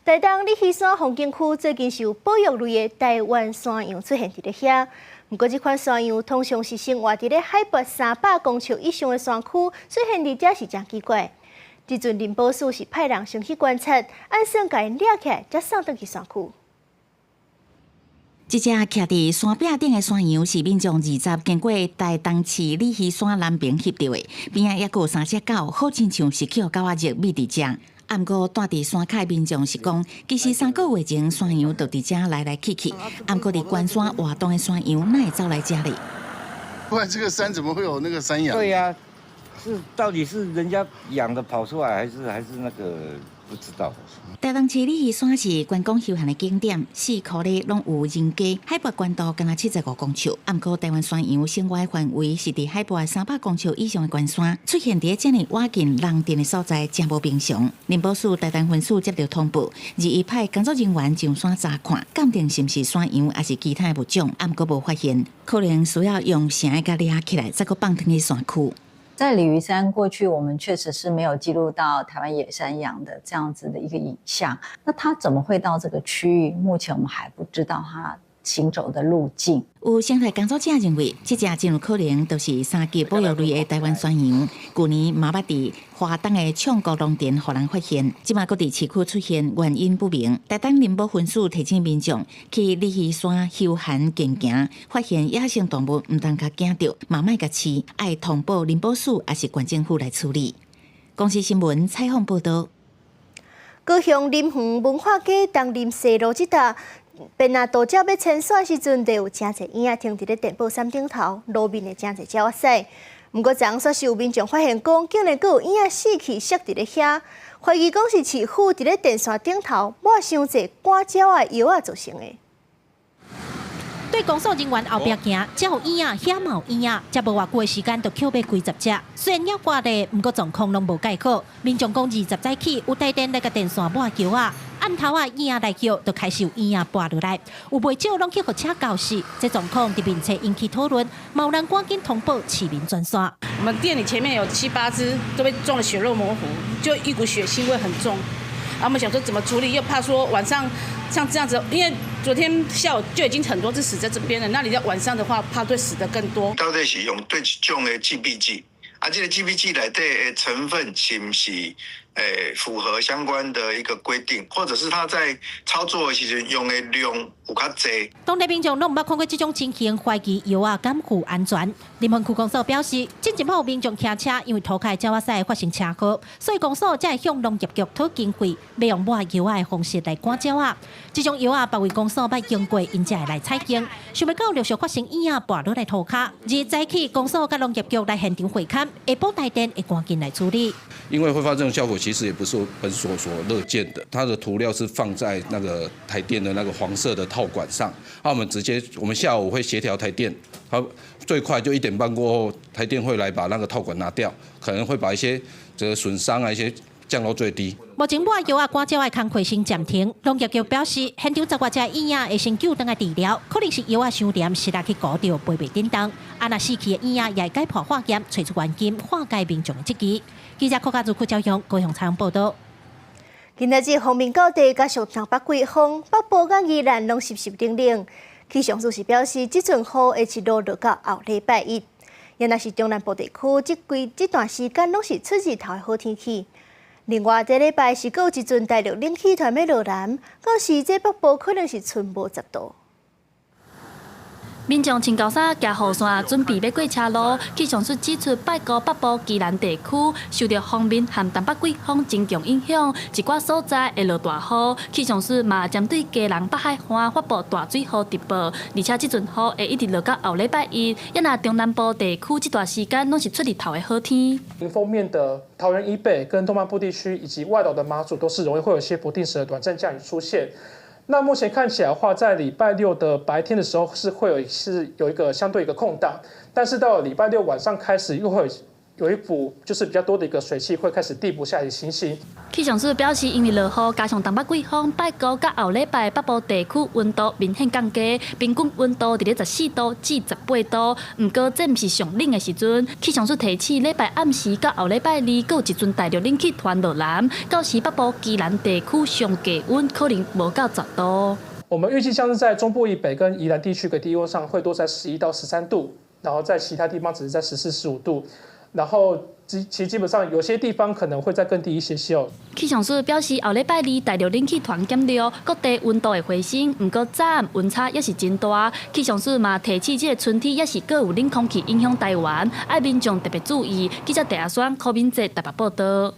S2: 台東鯉魚山風景區最近是有保育類的台灣山羊出現佇咧遐。毋過這款山羊通常是生活佇咧海拔300公尺以上的山區，出現佇遮是誠奇怪。這陣林保署是派人先去觀察，按算共𪜶掠起來，才送轉去山區。
S6: 這隻徛佇山壁頂的山羊是民眾20經過台東市鯉魚山南爿翕著的，邊仔猶閣有三隻狗，好親像是予狗仔熱覕佇遮。啊，毋過蹛佇山跤的民眾是講，其實3個月前山羊就佇遮來來去去，啊，毋過佇關山活動的山羊哪會走來遮哩？
S9: 不然這個山怎麼會有那個山羊？
S10: 對呀，是到底是人家養的跑出來，還是那個不知道。
S6: 台東市鯉魚山是觀光休閒的景點，四箍咧攏有人家，海拔懸度敢若75公尺。啊，毋過台灣山羊生活範圍是佇海拔300公尺以上的懸山，出現佇遮爾倚近人鎮的所在，誠無平常。林保署台東分署接著通報，21派工作人員上山查看，鑑定是毋是山羊，抑是其他的物種，啊，毋過無發現，可能需要用繩共掠起來，才閣放轉去山區。
S11: 在鯉魚山過去，我們確實是沒有記錄到台灣野山羊的這樣子的一個影像。那它怎麼會到這個區域？目前我們還不知道它行走的路徑。
S6: 有生態工作者認為，這隻真有可能就是三級保育類的台灣山羊。舊年嘛捌佇花東的暢國農田予人發現，這馬閣佇市區出現，原因不明。台東林保分署提醒民眾去鯉魚山休閒健行，發現野生動物毋通共驚著，嘛莫共飼，愛通報林保署抑是縣政府來處理。公視新聞採訪報導。
S2: 高雄林園文化街東林西路這搭，便若渡鳥欲遷徙時陣，就有誠濟鷹仔停佇咧電報線頂頭，路面的誠濟鳥仔屎。毋過昨昏煞是有民眾發現講，竟然閣有鷹仔死去摔佇咧遐，懷疑講是飼夫佇咧電線頂頭抹傷濟趕鳥仔藥仔造成的。
S28: 對公所人員後壁行，遮有鷹仔，遐嘛有鷹仔，才無偌久的時間就抾欲幾十隻。雖然鳥掛咧，毋過狀況攏無蓋好。民眾講20早起有帶電來共電線抹藥仔，暗頭仔鷹仔來叫，就開始有鷹仔跋落來，有袂少攏去予車咬死。這狀況佇面冊引起討論，嘛有人趕緊通報市民專線。
S29: 我們店裡前面有七八隻都被撞得血肉模糊，就一股血腥味很重。啊，我們想說怎麼處理，又怕說晚上像這樣子，因為昨天下午就已經很多隻死在這邊了，那你在晚上的話，怕會死得更多。
S30: 到底是用佗一種的致病劑？啊，這個致病劑內底的成分是毋是
S13: 符合相關的一個規定，或者是他在操作的時陣用的量有較濟。
S28: 當地民眾攏毋捌看過這種情形，懷疑藥仔敢有安全。林園區公所表示，進前有民眾騎車，因為塗跤鳥仔屎發生車禍，所以公所才會向農業局討經費，欲用抹藥仔的方式來趕鳥仔。這種藥仔別位公所捌用過，𪜶才會來採用。想袂到陸續發生椅仔跋落來塗跤，而早起公所佮農業局來現場會勘，下晡台電會趕緊來處理。
S14: 因為會發生這種效果，其實也不是本所所樂見的。它的塗料是放在那個台電的那個黃色的套管上，那我們直接，我們下午會協調台電，它最快就1點半過後，台電會來把那個套管拿掉，可能會把一些這個損傷啊一些降到最低。
S28: 目前抹藥仔趕鳥仔工課先暫停，農業局表示，現場10外隻椅仔會先救轉來治療，可能是藥仔傷黏，實力去糊著飛袂振動。啊，若死去的椅仔也會解剖化驗，揣出原因，化解民眾的質疑。記者郭家如、郭昭雄高雄採訪報道。
S2: 今仔日鋒面到底，加上東北季風，北部佮宜蘭攏濕濕冷冷。氣象署是表示，這陣雨會一路落到後禮拜一。也若是中南部地區，這幾這段時間攏是出日頭的好天氣。另外，這禮拜是閣有一陣大陸冷氣團欲落南，到時這北部可能是賰無10度。
S15: 民眾穿厚衫、舉雨傘，準備欲過車路。氣象署指出，拜五北部宜蘭地區受著鋒面和東北季風真強影響，一寡所在會落大雨。氣象署嘛針對基隆北海岸發布大水雨特報，而且這陣雨會一直落到後禮拜一。也若中南部地區這段時間攏是出日頭的好天。
S7: 鋒面的桃園以北跟東半部地區以及外島的馬祖都是容易會有一些不定時的短暫降雨出現。那目前看起來的話，在禮拜六的白天的時候是會有是有一個相對一個空檔，但是到了禮拜六晚上開始又會有一股就是比較多的一個水汽會開始遞補下來情形。
S15: 氣象署表示，因為落雨加上東北季風，拜五佮後禮拜北部地區溫度明顯降低，平均溫度佇咧14度至18度。毋過這毋是上冷的時陣。氣象署提醒，禮拜暗時到後禮拜二，閣有一陣大陸冷氣團落南，到時北部宜蘭地區上低溫可能無到10度。
S7: 我們預計像是在中部以北跟宜蘭地區的低溫上會多在11到13度，然後在其他地方只是在14、15度。然後其實基本上有些地方可能會再更低一些些哦。
S15: 氣象署表示，後禮拜二大陸冷氣團減弱，各地溫度會回升，毋過早暗溫差猶是真大。氣象署嘛提醒，這个春天猶是閣有冷空氣影響台灣，愛民眾特別注意。記者鄭阿雙、柯敏哲台北報道。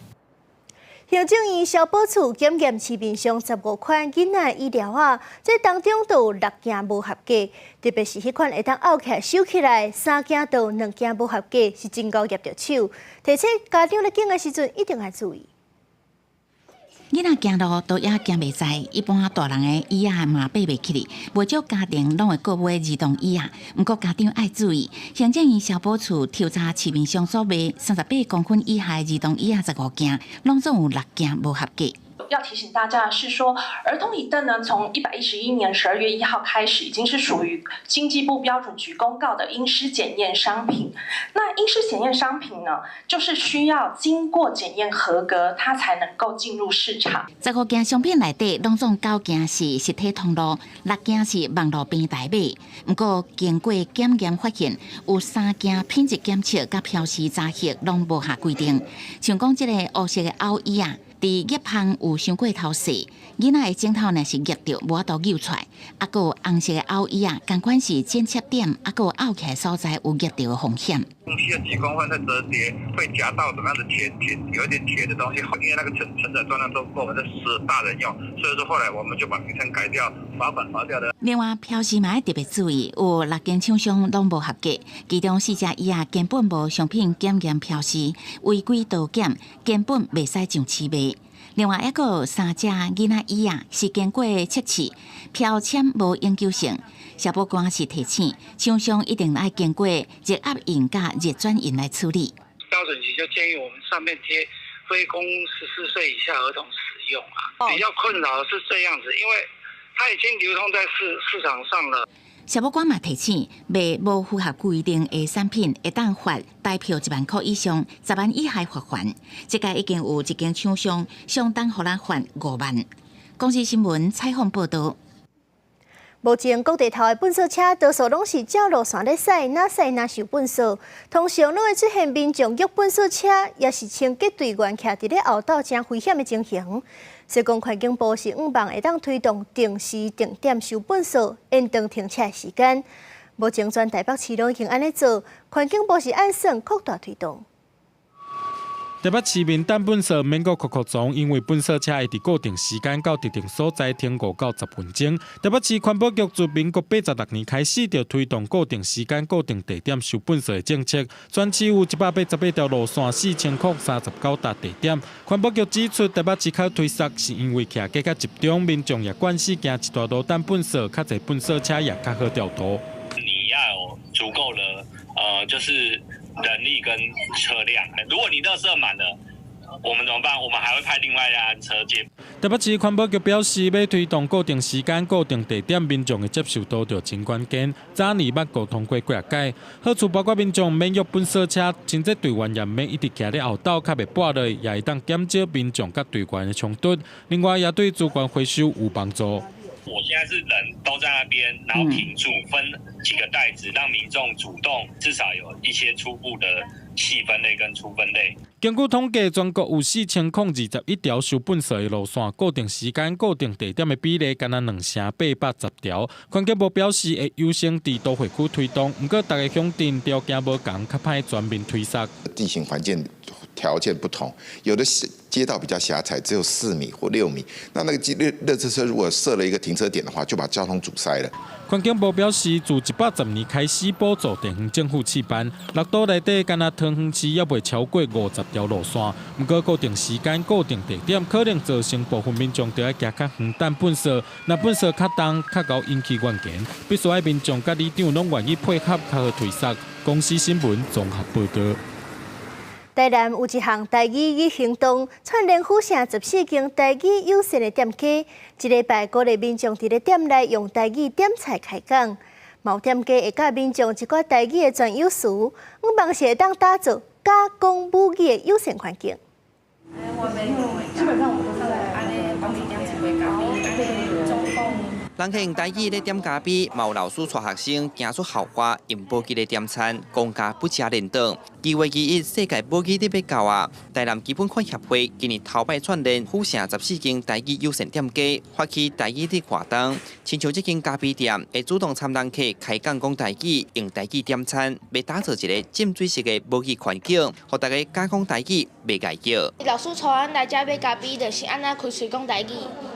S2: 行政院消保處檢驗市面上15款囡仔椅料仔，這當中就有六件無合格，特別是彼款會當漚起來收起來，三件就有兩件無合格，是真𠢕挹著手。提醒家長咧揀的時陣一定愛注意。
S6: 囡仔行路都猶行袂在，一般大人的椅仔嘛爬袂起來，無少家庭攏會購買兒童椅仔。毋過家長愛注意，行政院消保處抽查市面上所賣38公分以下兒童椅仔15件，攏總有六件無合格。
S16: 要提醒大家的是說，兒童椅凳呢，從111年12月1號開始，已經是屬於經濟部標準局公告的應施檢驗商品。那應施檢驗商品呢，就是需要經過檢驗合格，它才能夠進入市場。
S6: 15件商品內底，攏總九件是實體通路，六件是網路平台買。毋過經過檢驗發現，有三件品質檢測佮標示查核攏無合規定。像講這个烏色的拗椅仔。佇夾縫有傷過頭細，囡仔的指頭若是夾著，無法度扭出來。啊，閣有紅色的拗椅仔，仝款是剪切點，啊，閣有拗起來所在有夾著的風險。
S17: 七十幾公分，它折疊會夾到怎麼樣的鐵鐵，有一點鐵的東西，因為那個承載重量都夠，我們這是大人用，所以說後來我們就把名稱改掉，罰款罰掉的。
S6: 另外，標示嘛愛特別注意，有六間廠商攏無合格，其中四隻椅仔根本無商品檢驗標示，違規導檢，根本袂使上市賣。另外猶閣有三隻囡仔椅仔是經過測試，標籤無永久性。消保官是提醒，廠商一定愛經過熱壓印佮熱轉印來處理。
S17: 標準局就建議我們上面貼非供14歲以下兒童使用啊。比較困擾的是這樣子，因為它已經流通在市場上了。
S6: 消保官嘛提醒，賣無符合規定的產品，會當罰台票1萬箍以上，10萬以下罰鍰。這屆已經有一間廠商相當予人罰5萬。公視新聞採訪報道。
S2: 目前各地頭的糞掃車多數攏是照路線咧駛，哪駛哪收糞掃。通常攏會出現民眾約糞掃車，抑是清潔隊員徛佇咧後鬥誠危險的情形。所以講環境部是向望會當推動定時定點收糞掃，延長停車時間。目前全台北市攏已經按呢做，環境部是按算擴大推動。
S3: 台北市民等糞掃免閣哭哭傱，因為糞掃車會佇固定時間到特定所在停5到10分鐘。台北市環保局自民國86年開始就推動固定時間、固定地點收糞掃的政策，全市有188條路線，4039達地點。環保局指出，台北市較推捒是因為徛家較集中，民眾也慣勢行一段路等糞掃，較濟糞掃車也較好調度。
S4: 你要有足夠的，就是。人力跟車輛，如果你垃圾滿了，我們怎麼辦？我們還會派另外一輛車接。
S3: 台北市環保局表示，欲推動固定時間、固定地點，民眾的接受度就真關鍵。早年捌溝通過幾仔擺，好處包括民眾免約糞掃車，清潔隊員也免一直徛咧後鬥，較袂跋落，也會當減少民眾佮隊員的衝突。另外，也對資源回收有幫助。
S4: 我現在是人都在那邊，然後停住，分幾個袋子，讓民眾主動，至少有一些初步的細分類跟粗分類。
S3: 根據統計，全國有4021條收糞掃的路線，固定時間、固定地點的比例，干焦2810條。環境部表示，會優先佇都會區推動，毋過逐个鄉鎮條件無仝，較歹全面推捒。
S12: 地形環境條件不同，有的街道比較狹窄，只有4米或6米，那個垃圾車如果設了一個停車點的話，就把交通阻塞了。
S3: 環境部表示，自110年開始補助地方政府試辦，六都內底干焦桃園市猶未超過50條路線。毋過固定時間、固定地點，可能造成部分民眾著愛行較遠等糞掃，若糞掃較重，較𠢕引起怨言，必須愛民眾佮里長攏願意配合，較好推捒。公視新聞綜合報導。
S2: 台南有一項台語與行動，串聯府城14間台語友善的店家，這禮拜鼓勵民眾佇咧店內用台語點菜開講。嘛有店家會教民眾一寡台語的專有詞，向望是會當打造敢講母語的友善環境。
S18: 基本上我們都是
S19: 人客用台語咧點咖啡，嘛有老師帶學生行出校外，用母語咧點餐，公家不食連頓。2月21，世界母語日欲到啊！台南基本法協會今年頭擺串聯府城14間台語友善店家，發起台語日活動，親像這間咖啡店會主動參人客開講講台語，用台語點餐，欲打造一个浸水式的母語環境，予大家敢講台語，袂礙叫。
S20: 老師帶阮來遮買咖啡，就是按怎開喙講台語。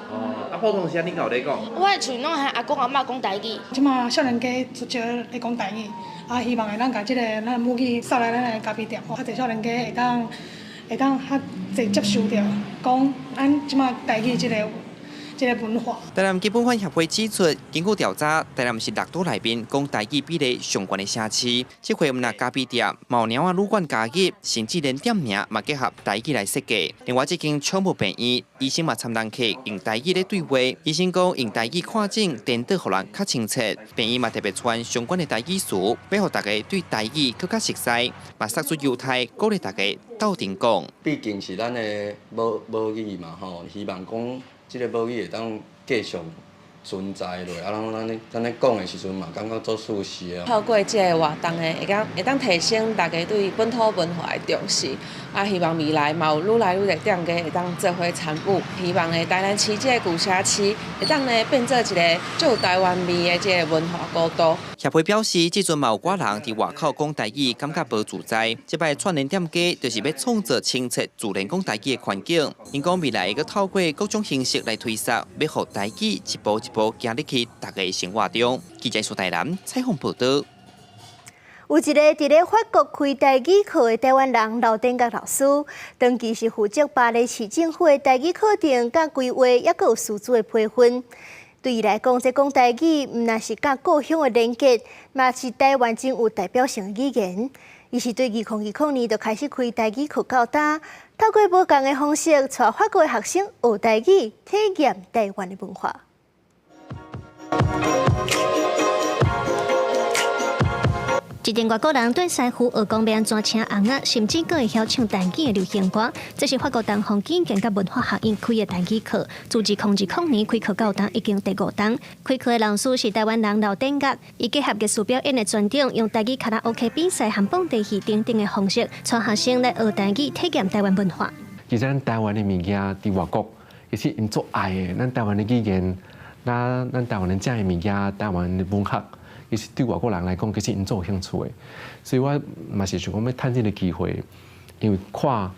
S19: 哦，啊，普通時你敢有咧講？
S20: 我的喙攏會阿公阿嬤講台語。
S18: 這馬少年家足少咧講台語，啊，希望會當共這个咱母語送來咱的咖啡店，予較濟少年家會當較濟接受著，講咱這馬台語這个文化。
S19: 台南基本法協會指出，根據調查，台南是六都內面講台語比例上懸的城市。這回毋但咖啡店、貓貓仔旅館加入，甚至連店名嘛結合台語來設計。另外，這間寵物病院醫生嘛參人客用台語咧對話，醫生講用台語看診，顛倒予人較親切。病院嘛特別傳相關的台語詞，欲予大家對台語閣較熟悉，嘛釋出猶太鼓勵大家鬥陣講。
S21: 畢竟是咱的母語嘛吼，希望講這个母語會當繼續存在落，啊，咱咧講的時陣嘛，感覺足舒適的。
S22: 透過這个活動呢，會當提升大家對本土文化的重視。啊，希望未來嘛有愈來愈濟店家會當做伙參與。希望呢，台南市這個舊城市會當呢變做一个足有台灣味的這个文化古都。
S19: 協會表示，這陣嘛有寡人佇外口講台語，感覺無自在。這擺串聯店家就是欲創造親切、自然講台語的環境。𪜶講未來會閣透過各種形式來推捒，欲予台語一步一步行入去大家的生活中。記者蘇台南採訪報導。
S2: 有一个佇咧法國開台語課的台灣人劉典覺老師，長期是負責巴黎市政府的台語課程、佮規劃，抑閣有師資的培訓。對伊來講，這講台語毋但是佮故鄉的連結，嘛是台灣真有代表性的語言。伊是對2020年就開始開台語課到今，透過無仝的方式，帶法國的學生學台語，體驗台灣的文化。
S1: 一陣外國人對師傅學講欲按怎請尪仔，甚至閣會曉唱台語的流行歌。這是法國東方語言佮文化學院開的台語課，自2020年開課到今已經第五冬。開課的老師是台灣人劉典岳，伊結合藝術表演的專長，用台語卡拉 OK 比賽和蹦地戲等等的方式，帶學生來學台語，體驗台灣文化。
S5: 其實咱台灣的物件佇外國，其實𪜶足愛的，咱台灣的語言，咱台灣人食的物件，台灣的文學。其實對外國人來講，其實𪜶足有興趣的，所以我嘛是想講欲趁這个機會，因為跨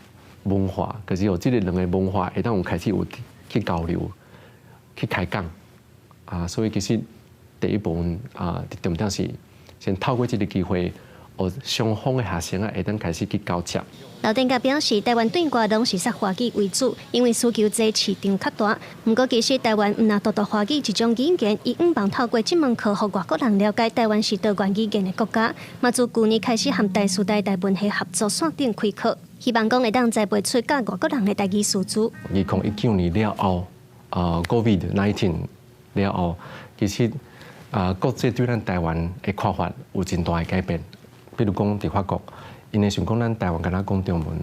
S5: 文化，可是有這个兩个文化會當有開始有去交流、去開講啊，所以其實第一步啊，重點是先透過這个機會，予雙方的學生啊，會當開始去交接。
S1: 劉典岳表示，台灣對外攏是說華語為主，因為需求濟，市場較大。毋過，其實台灣毋若獨獨華語一種語言，伊向望透過這門課，予外國人了解台灣是多元語言的國家。嘛自舊年開始和台師大台文系合作線頂開課，希望講會當栽培出教外國人的台語師資。
S5: 2019年了後，COVID-19 了後，其實啊，國際對咱台灣的看法有真大的改變。比如講，佇法國。𪜶會想講，咱台灣敢若講中文，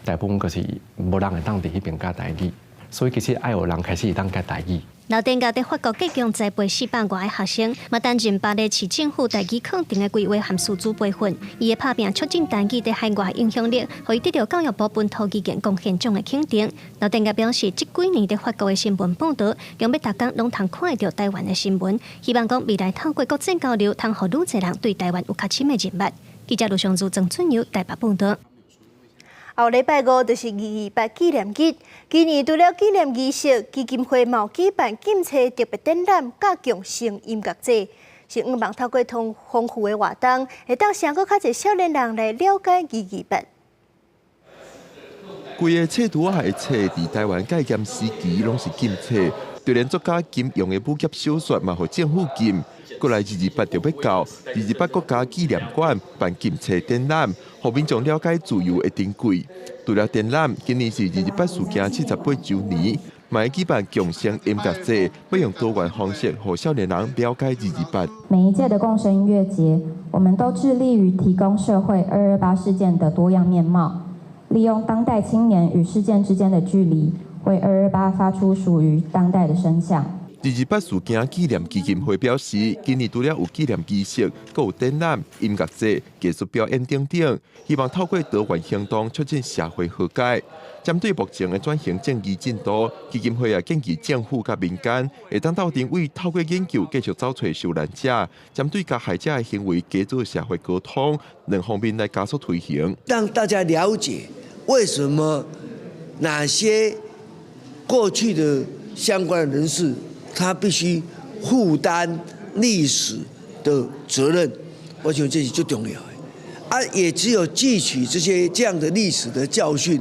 S5: 大部分就是無人會當佇彼邊教台語，所以其實愛有人開始會當教台語。
S1: 劉典岳佇法國共計栽培400外个學生，嘛擔任巴黎市政府台語課程的規劃和師資培訓。伊的拍拚促進台語佇海外影響力，予伊得著教育部本土語言貢獻獎的肯定。劉典岳表示，這幾年佇法國的新聞報導，講欲逐工攏通看會著台灣的新聞，希望講未來透過國際交流，通予愈濟人對台灣有較深的認識。記者盧尚如、曾春友台北報導。
S2: 後禮拜五就是228紀念日。今年除了紀念儀式，基金會嘛有舉辦禁冊特別展覽，佮共生音樂節，是向望透過通豐富的活動，會當讓閣較濟少年人來了解228。
S8: 規个冊櫥仔的冊，佇台灣戒嚴時期攏是禁冊，就連作家金庸的武俠小說嘛，予政府禁。過來228就欲到，228國家紀念館辦禁冊展覽，予民眾了解自由的珍貴。除了展覽，今年是二二八事件78週年，嘛會舉辦共生音樂節，欲用多元方式，予少年人了解二二八。
S9: 每一屆的共生音樂節，我們都致力於提供社會228事件的多樣面貌，利用當代青年與事件之間的距離，為228發出屬於當代的聲響。
S8: 二二八事件紀念基金會表示，今年除了有紀念儀式，閣有展覽、音樂節、藝術表演等等，希望透過多元行動促進社會和解。針對目前的轉型正義進度，基金會也建議政府佮民間會當鬥陣為透過研究繼續找揣受難者，針對加害者的行為加做社會溝通，兩方面來加速推行，
S23: 讓大家了解為什麼哪些過去的相關人士，他必須負擔歷史的責任，我想這是最重要的。啊，也只有汲取這些這樣的歷史的教訓，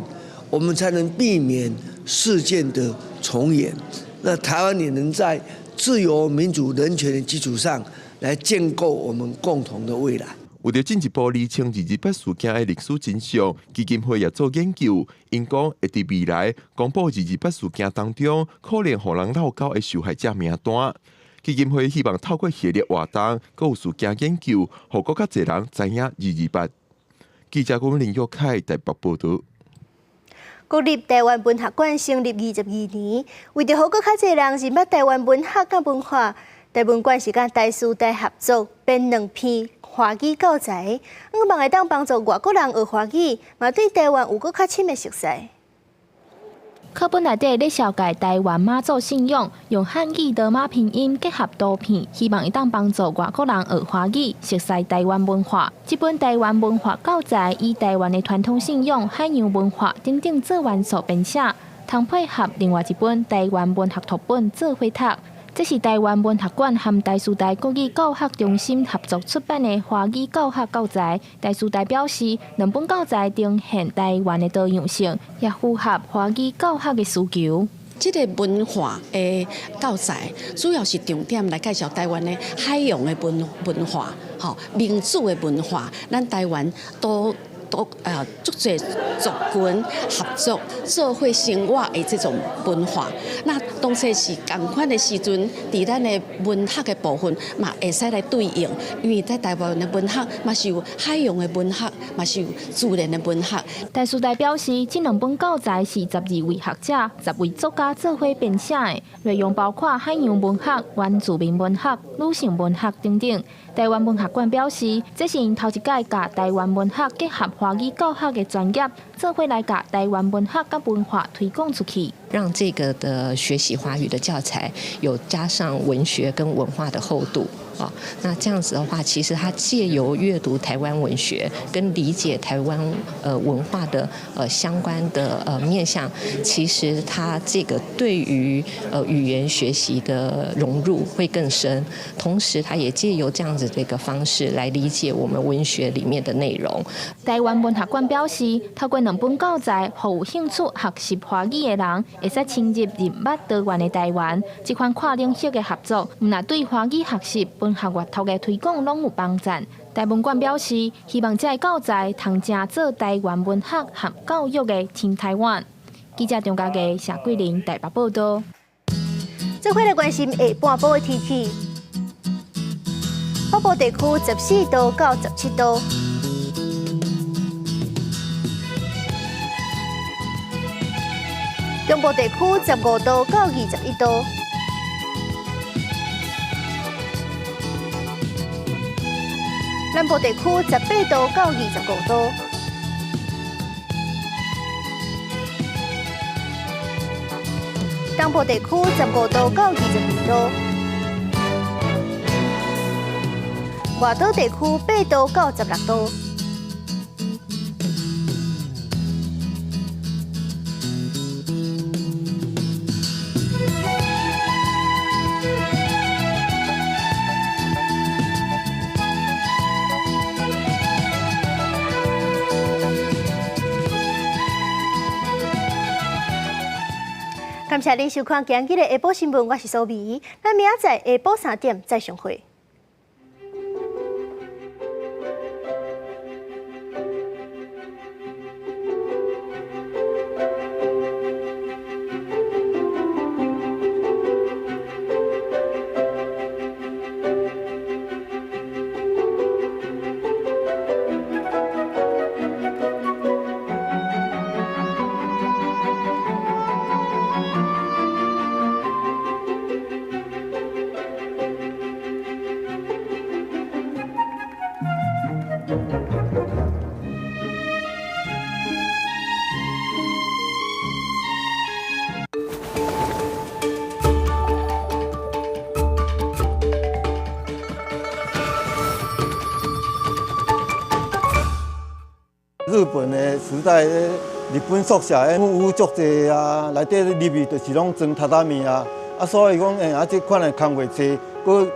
S23: 我們才能避免事件的重演。那台灣也能在自由、民主、人權的基礎上來建構我們共同的未來。
S8: 為著進一步釐清二二八事件的歷史真相，基金會也做研究，𪜶講會佇未來公布二二八事件當中可能予人落勾的受害者名單。基金會希望透過系列活動，閣有事件研究，予閣較濟人知影二二八。記者郭林玉凱台北報導。
S2: 國立臺灣文學館成立22年，為著予閣較濟人認捌臺灣文學佮文化，臺文館是佮台師大合作編兩篇華語教材，向望會當幫助外國人學華語，嘛對臺灣有閣較深的熟悉。
S24: 課本內底咧紹介臺灣媽祖信仰，用漢語羅馬拼音結合圖片，希望會當幫助外國人學華語，熟悉臺灣文化。這本臺灣文化教材以臺灣的傳統信仰、海洋文化等等做元素編寫，通配合另外一本臺灣文學讀本做伙讀。這是臺灣文學館和台師大國語教學中心合作出版的華語教學教材。台師大表示，兩本教材呈現臺灣的多樣性，也符合華語教學的需求。
S25: 這个文化的教材主要是重點來介紹臺灣的海洋的文化，吼民主的文化，咱臺灣都。多足濟族群合作做伙生活的這種文化。那當初是仝款的時陣，佇咱的文學的部分嘛會使來對應，因為在台灣的文學嘛是有海洋的文學，嘛是有自然的文學。
S24: 台師大表示，這兩本教材是12位學者、10位作家做伙編寫的，內容包括海洋文學、原住民文學、女性文學等等。台灣文學館表示，這是𪜶頭一擺共台灣文學結合華語教學的專業，做伙來共台灣文學佮文化推廣出去，
S7: 讓這個的學習華語的教材有加上文學跟文化的厚度啊。那這樣子的話，其實他借由閱讀台灣文學跟理解台灣文化的相關的面向，其實他這個對於語言學習的融入會更深。同時，他也借由這樣子的一個方式來理解我們文學裡面的內容。
S24: 台灣文學館表示，透過兩本教材，予有興趣學習華語的人，會使深入認捌多元的台灣。這款跨領域的合作，毋但對華語學習、文學閱讀的推廣攏有幫助。台文館表示，希望這个教材通成做台灣文學和教育的新台灣。記者張家傑、謝桂玲台北報道。
S2: 做伙來關心下半晡的天氣。北部地區14度到17度，中部地區15度到21度，南部地區18度到25度，東部地區15度到22度。外島地區8度到16度。感謝您收看今日的下晡新聞，我是蘇美，咱明仔載下晡3點再相會。
S10: 日本的時代，日本宿舍木屋足濟啊，內底入去就是攏裝榻榻米啊，啊，所以講，這款的工課濟，閣